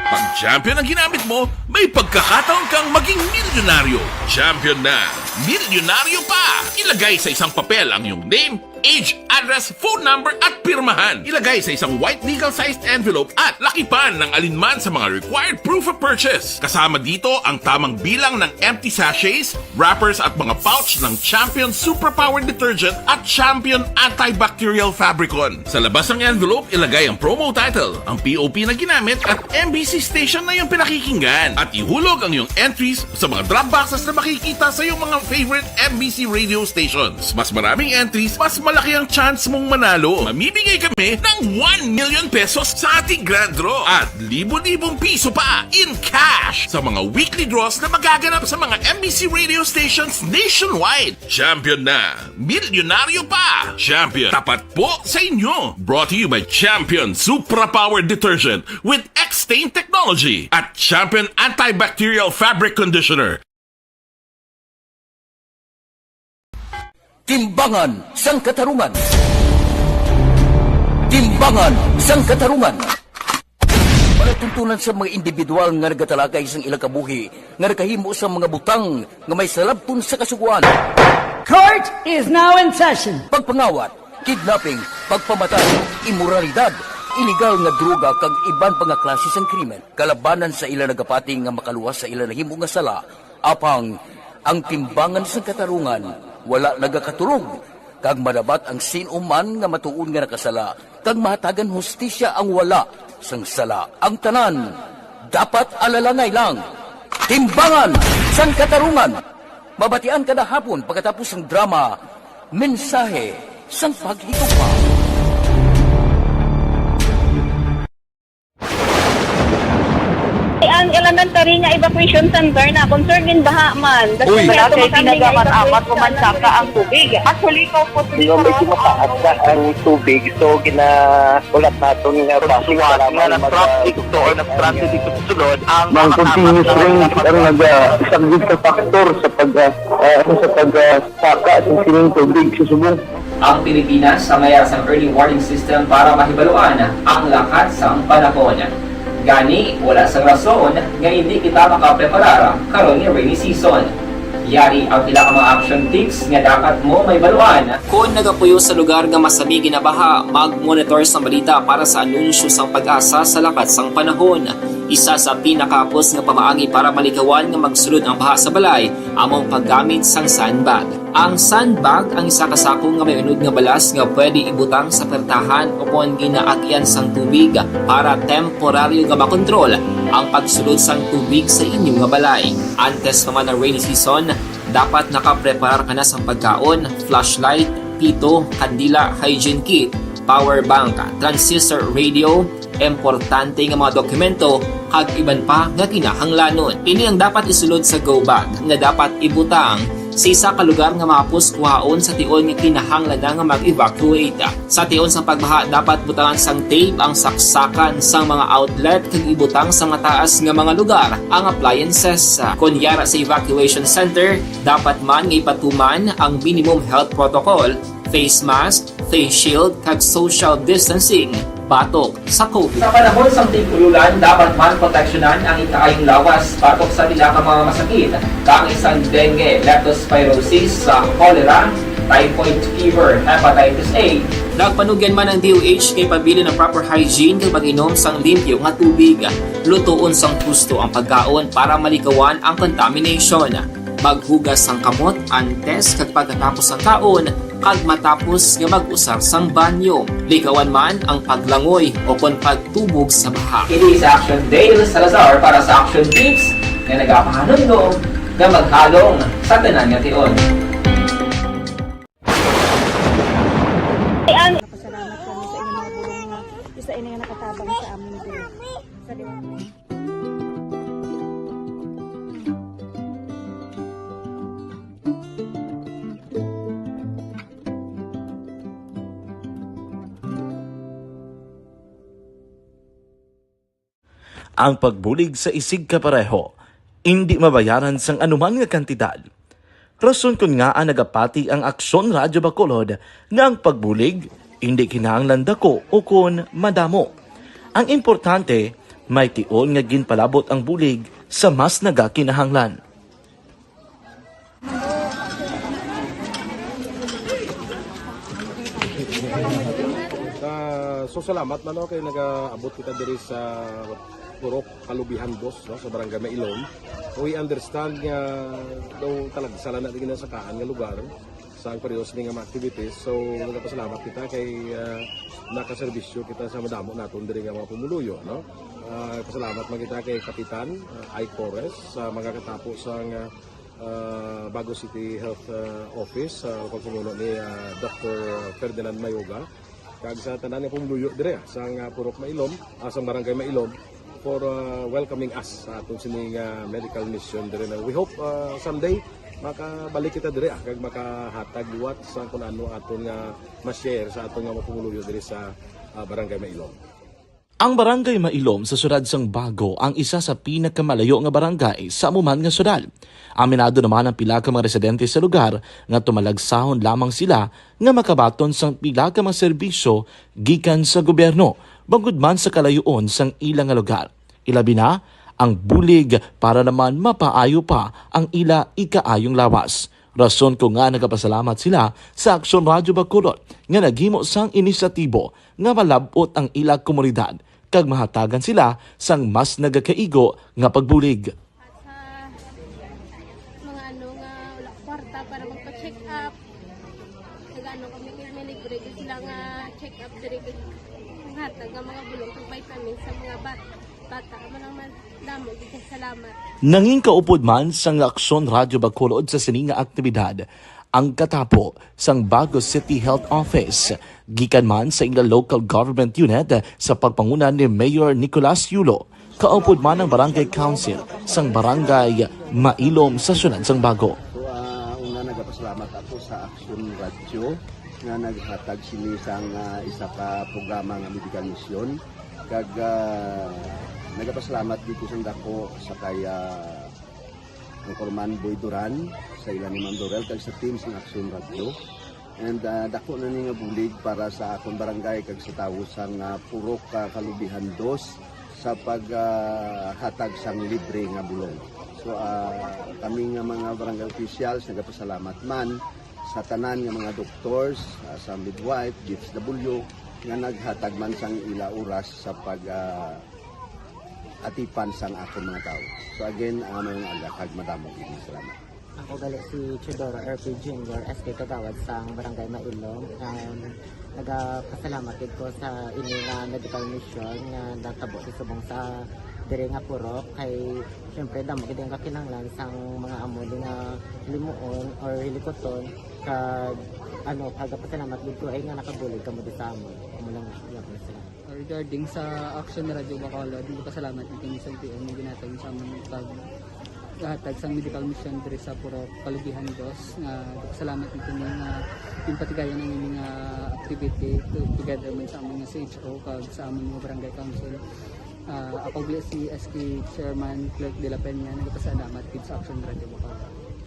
Pag champion ang ginamit mo, may pagkakataon kang maging milyonaryo. Champion na! Milyonaryo pa! Ilagay sa isang papel ang iyong name, age, address, phone number, at pirmahan. Ilagay sa isang white legal-sized envelope at lakipan ng alinman sa mga required proof of purchase. Kasama dito ang tamang bilang ng empty sachets, wrappers, at mga pouch ng Champion Superpower Detergent at Champion Antibacterial Fabricon. Sa labas ng envelope, ilagay ang promo title, ang P O P na ginamit, at M B C station na iyong pinakikinggan. At ihulog ang iyong entries sa mga drop boxes na makikita sa iyong mga favorite M B C radio stations. Mas maraming entries, mas Laki ang chance mong manalo. Mamimigay kami ng one million pesos sa ating grand draw at libo-libong piso pa in cash sa mga weekly draws na magaganap sa mga M B C radio stations nationwide. Champion na, milyonaryo pa. Champion, tapat po sa inyo. Brought to you by Champion Supra Power Detergent with X-Stain Technology at Champion Antibacterial Fabric Conditioner. Timbangan sang Katarungan. Timbangan sang Katarungan. Palatuntunan sa mga individual nga nagatalakay sang ilang kabuhi nga nakahimo sa mga butang nga may salabton sa Kasugoan. Court is now in session. Pagpangawat, kidnapping, pagpamatay, imoralidad, iligal nga droga kag iban pa nga klase sang krimen kalabanan sa ila nagapati nga makaluwas sa ila nahimo nga sala. Apang ang timbangan sang katarungan wala nagakatulog, kag madabat ang sin-o man nga matuod nga nakasala, kag mahatagan hustisya ang wala sang sala. Ang tanan dapat alalangay lang. Timbangan sang katarungan, mabatian kada hapon pagkatapos sang drama, Mensahe sang Paghigugma. Ang elementary nga evacuation center na concerned in baha man. Uy. Wala kay pinagaman amat umansaka ang tubig. Actually, ikaw po Di ba medyo mataas na ang tubig, so ginahulat naton nga basi nga nag-traffic to or nag-transit dito sa sulod ang Ang continuous rain ang nagasaglit sa factor sa pag ah, ah, ano, sa pag ah, saka sa sining tubig sa subong. Ang Pilipinas sa mayar sang early warning system para mahibaluan ang lakat sang panahon. Gani, wala sang rason nga indi kita makapreparar karon nga rainy season. Yari ang pila ka mga action tips nga dapat mo mahibaluan. Kon nagapuyo sa lugar nga masami ginabaha, mag-monitor sang balita para sa anunsyo sang PAGASA sa lakat sang panahon. Isa sa pinakahapos nga pamaagi para malikawan nga magsulod ang baha sa balay amo ang paggamit sang sandbag. Ang sandbag ang isa ka sako nga may unod nga balas nga pwede ibutang sa pertahan ukon ginaagyan sang tubig para temporaryo nga makontrol ang pagsulod sang tubig sa inyo nga balay. Antes pa man ang rainy season, dapat nakapreparar ka na sang pagkaon, flashlight, pito, kandila, hygiene kit, power bank, transistor radio, importante nga mga dokumento, kag iban pa nga kinahanglanon. Ini ang dapat isulod sa go bag nga dapat ibutang sa isa ka lugar nga mahapos kuhaon sa tion nga kinahanglan na nga mag-evacuate. Sa tion sang pagbaha, dapat butangan sang tape ang saksakan sang mga outlet kag ibutang sa mataas nga mga lugar ang appliances. Kon yara sa evacuation center, dapat man nga ipatuman ang minimum health protocol, face mask, face shield, kag social distancing batok sa COVID. Sa panahon sang tig-ululan, dapat man proteksyonan ang ikaayong lawas batok sa pila ka mga masakit, kaangay sang dengue, leptospirosis, sa cholera, typhoid fever, hepatitis A. Nagpanugyan man ang D O H nga ipabilin ang proper hygiene kag mag-inom sang limpyo nga tubig. Lutoon sang husto ang pagkaon para malikawan ang contamination. Maghugas sang kamot antes kag pagkatapos sang kaon, kag matapos nga mag-usar sang banyo. Likawan man ang paglangoy ukon pagtubog sa baha. Ini si Action Dale Salazar para sa Action Tips nga nagapahanumdom nga maghalong sa tanan nga tion. Pasalamat kami sa inyong mga bulong nga isa ini nga nakatabang sa amin diri. Sa Ang pagbulig sa isigkapareho indi mabayaran sang anuman nga kantidad. Rason kon ngaa nagapati ang Aksyon Radyo Bacolod nga ang pagbulig indi kinahanglan dako ukon madamo. Ang importante, may tion nga ginpalabot ang bulig sa mas nagakinahanglan. Ah, so salamat man, no, kay nagaabot kita diri sa Purok Kalubihan Dos, no, sa Barangay Mailom. We understand nga daw talagsa lang na ginasakaan nga lugar sa ang periodos ni nga mga activities. So nagapasalamat kita kay ah, nakaserbisyo kita sa madamo naton diri nga mga pumuluyo, no. Ah, pasalamat man kita kay Kapitan ah, Ike Torres sa mga katapo sa nga ah, Bago City Health, ah, Office, sa pagpamuno ni, ah, Doctor Ferdinand Mayoga, kag sa tanan nga pumuluyo dire, ah, sang, ah, Purok Mailom, ah, sang Barangay Mailom, for, ah, welcoming us sa aton sining, ah, medical mission dire na. We hope, ah, someday makabalik kita dire, ah, kag makahatag liwat sa kung ano aton nga ma-share sa aton nga mga pumuluyo dire sa, ah, Barangay Mailom. Ang Barangay Mailom sa siyudad sang Bago ang isa sa pinakamalayo nga barangay sa amo man nga siyudad. Aminado naman ang pila ka mga residente sa lugar nga tumalagsahon lamang sila nga makabaton sang pila ka mga serbisyo gikan sa gobyerno, bangod man sa kalayoon sang ila nga lugar. Ilabi na ang bulig para naman mapaayo pa ang ila ikaayong lawas. Rason ko nga nagapasalamat sila sa Aksyon Radyo Bacolod nga naghimo sang inisyatibo nga malab-ot ang ila komunidad kag mahatagan sila sang mas nagakaigo nga pagbulig. Sa mga ano nga wala kwarta para magpa-check up, nag-ano kami kay may libre gyud sila nga check up diri, kag hatag nga mga bulong kag vitamins sa mga bat-, bata. Amo lang man, damo gyud kay salamat. Nangin kaupod man sang Aksyon Radyo Bacolod sa sini nga aktibidad ang katapo sang Bago City Health Office, gikan man sa ila local government unit sa pagpanguna ni Mayor Nicolas Yulo, kaupod man ang Barangay Council sang Barangay Mailom sa siyudad sang Bago. So, ah, una, nagapasalamat ako sa Action Radio nga naghatag sini sang, ah, isa ka programa nga medical mission. Kag, ah, nagapasalamat dito sa dako sa kay, ah, Anchorman Boy Duran, sa ila ni Ma'am Dorel, kag sa team sang Action Radio. And, ah, dako na ni nga bulig para sa akon barangay kag sa tawo sang, ah, Purok, ah, Kalubihan Dos sa pag, ah, hatag sang libre nga bulong. So, ah, kami nga mga barangay officials nagapasalamat man sa tanan nga mga doctors, ah, sa midwife, D S W, nga naghatag man sang ila oras sa pag, ah, atipan sang akon mga tawo. So again, ah, maayong aga kag madamo gid nga salamat. Ako gali si Teodoro R P Junior, S K Kagawad sang Barangay Mailom. Um, nagapasalamat gid ko sa ini nga medical mission nga natabo sa subong sa diri nga purok, kay siyempre damo gid ang kakinahanglan sang mga amo ni nga limuon or hilikuton, kag ano, nagapasalamat gid ko ay nga nakabulig kamo di sa amon. Amo lang, yun, salamat. Regarding sa Action Radio Bacolod, nagpasalamat ni kami sa L T O nga ginhatag sa amon pag hatag sang medical mission diri sa Purok Kalubihan Dos, nga nagpasalamat ni kami nga ginpatigayon ang ining, ah, activity to-, together man sa amon nga C H O kag sa amon nga barangay council. Ah, ako gali si S K Chairman Clerk de la Peña, nagpasalamat gid sa Action Radio Bacolod.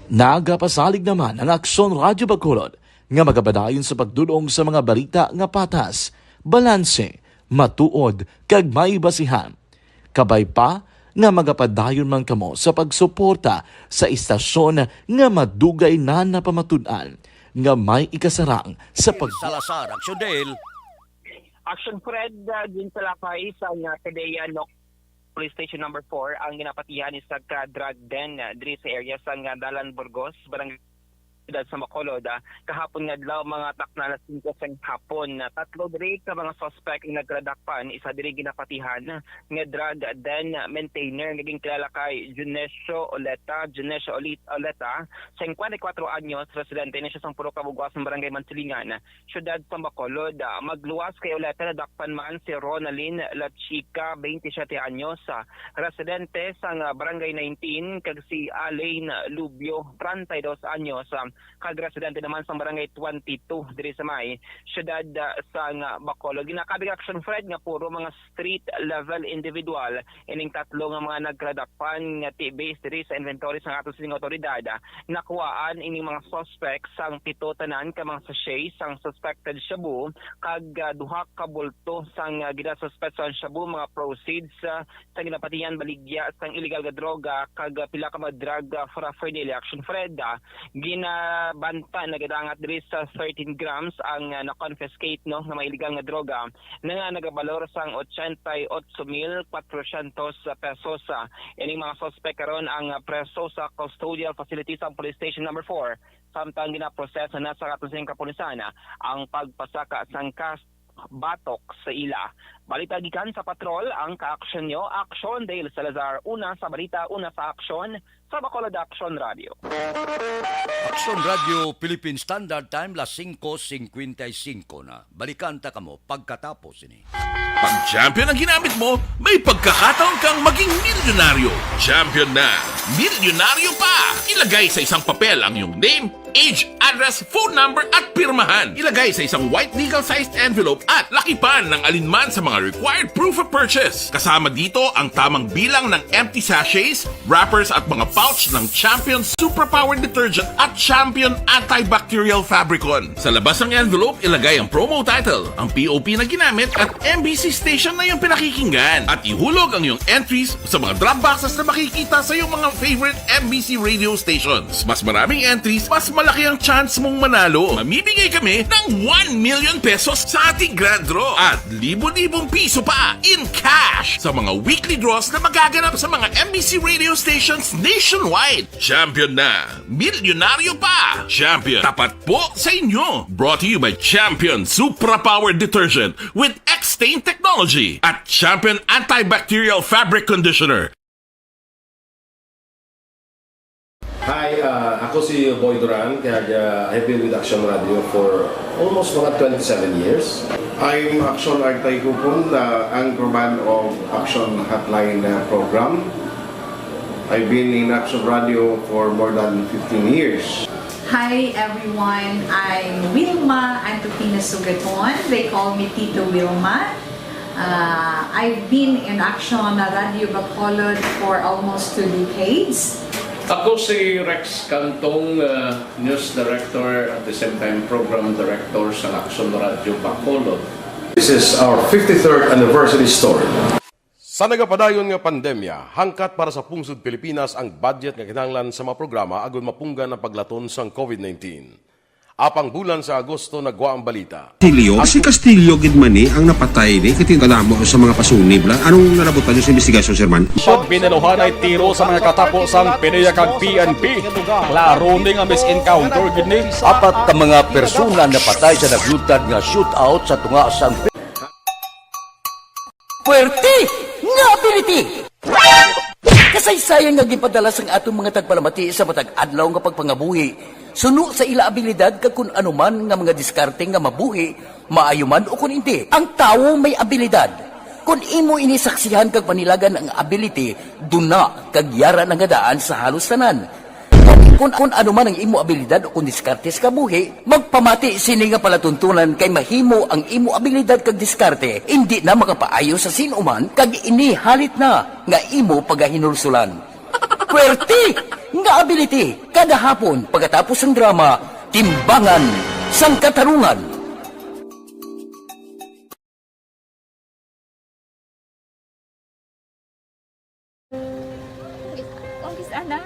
Nagapasalig naman ang Aksyon Radio Bacolod nga magapadayon sa pagdul-ong sa mga balita nga patas, balanse, matuod, kag may basihan. Kabay pa nga magapadayon man kamo sa pagsuporta sa istasyon nga madugay na napamatud-an nga may ikasarang sa pag- Salazar, Action Dale. Action Fred, uh, ginsalakay sa nga Pidea Noc Police Station Number Four ang ginapatihan ni sa ka drug den, uh, diri sa area sa nga Dalan Burgos, Barangay siyudad sa Bacolod, ah, kahapon nga adlaw, mga takna alas singko sang hapon. Ah, tatlo diri ka mga suspect ang nagradakpan, isa diri ginapatihan nga drug den maintainer nga ginkilala kay Dionisio Oleta, Dionisio Oli-, Oleta, singkwenta y kuwatro anyos, residente ni siya sang Purok Kabugwas sa Barangay Mansilingan, siyudad sa Bacolod. Ah, magluwas kay Oleta, nadakpan man si Ronaldin Lachica, twenty-seven anyos, ah, residente sang, ah, Barangay nineteen, kag si Alain Lubio, treinta y dos anyos, ah, kag residente naman sang Barangay twenty-two diri sa may siyudad, ah, sang Bacolod. Ginakabig, Action Fred, nga puro mga street level individual ining tatlo nga mga nagradakpan nga ti-, based diri sa inventory sang aton sining awtoridad. Ah, nakuhaan ining mga suspect sang pito tanan ka mga sachet sang suspected shabu kag, ah, duha ka bulto sang, ah, ginasuspect sang shabu, mga proceeds, ah, sa ginapatihan baligya sang illegal nga droga kag, ah, pila ka mga drug, ah, paraphernalia, Action Fred. Ah, ginabanta, nagadangat diri sa thirteen grams ang, ah, na-confiscate, no, nga mga illegal nga droga na nga nagabalor sang ochenta y ocho mil cuatrocientos pesos. Ah, ining mga suspek karon ang, ah, preso sa custodial facility sa Police Station Number Four, samtang ginaproseso na sa aton sining kapulisan, ah, ang pagpasaka sang kas-, batok sa ila. Balita gikan sa Patrol, ang ka-aksyon nyo, Aksyon Dale Salazar, una sa balita, una sa aksyon, sa Bacolod Action Radio. Aksyon Radyo Philippine Standard Time, las singko singkwenta y singko na. Balikan ta kamo pagkatapos ini. Pag champion ang ginamit mo, may pagkakataon kang maging milyonaryo. Champion na, milyonaryo pa! Ilagay sa isang papel ang iyong name, age, address, phone number, at pirmahan. Ilagay sa isang white legal-sized envelope at lakipan ng alinman sa mga required proof of purchase. Kasama dito ang tamang bilang ng empty sachets, wrappers, at mga pouch ng Champion Superpower Detergent at Champion Antibacterial Fabricon. Sa labas ng envelope, ilagay ang promo title, ang P O P na ginamit, at M B C station na iyong pinakikinggan. At ihulog ang iyong entries sa mga drop boxes na makikita sa iyong mga favorite M B C radio stations. Mas maraming entries, mas malaki ang chance mong manalo. Mamimigay kami ng one million pesos sa ating grand draw at libo-libong piso pa in cash sa mga weekly draws na magaganap sa mga M B C radio stations nationwide. Champion na! Milyonaryo pa! Champion, tapat po sa inyo! Brought to you by Champion Supra Power Detergent with X-Stain Technology at Champion Antibacterial Fabric Conditioner. Hi, uh, ako si Boy Duran, kag, uh, I've been with Action Radio for almost mga twenty-seven years. I'm Action Artay Kupon, the anchorman of Action Hotline, uh, program. I've been in Action Radio for more than fifteen years. Hi everyone, I'm Wilma Antofina Sugaton. They call me Tito Wilma. Uh, I've been in Action Radio Bacolod for almost two decades. Ako si Rex Cantong, uh, News Director at the same time Program Director sa Action Radio Bacolod. This is our fifty-third anniversary story. Sa nagapadayon nga pandemya, hangkat para sa pungsod Pilipinas ang budget nga kinahanglan sa mga programa agud mapunggan ang paglaton sang COVID nineteen. Apang bulan sa Agosto nagwa ang balita. Castillo? Si Castillo gid man ni ang napatay ni, kay kadamo sa mga pasunib la. Anong nalabutan niyo sa investigasyon, sir, man? Sa binaluhanay tiro sa mga katapo sang PDEA kag P N P. Klaro ni nga mis-encounter gid ni. Apat ka mga persona napatay sa nagluntad nga shootout sa tunga sang Puwerte nga ability! Kasaysayan nga ginpadala sang aton mga tagpalamati sa matag adlaw nga pagpangabuhi, suno sa ila abilidad kag kun ano man nga mga diskarte nga mabuhi, maayo man o kun indi. Ang tawo may abilidad. Kun imo ini saksihan kag panilagan ang ability, duna kag yara na nga daan sa halos tanan. Kun, kun ano man ang imo abilidad o kun diskarte sa kabuhi, magpamati sini nga palatuntunan kay mahimo ang imo abilidad kag diskarte indi na makapaayo sa sin-o man kag ini halit na nga imo pagahinulsulan. Puwerte nga ability! Kada hapon, pagkatapos sang drama, Timbangan sang Katarungan. Kung kis-, ana?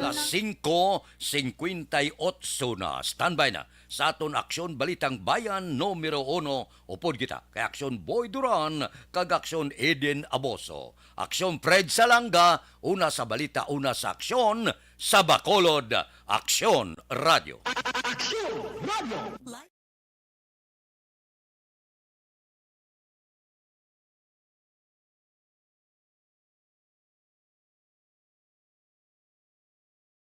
Las singko singkwenta y otso na. Standby na sa aton Aksyon Balitang Bayan numero uno. Upod kita kay Aksyon Boy Duran kag Aksyon Eden Aboso. Aksyon Fred Salanga, una sa balita, una sa aksyon, sa Bacolod, Aksyon Radio. Aksyon Radio.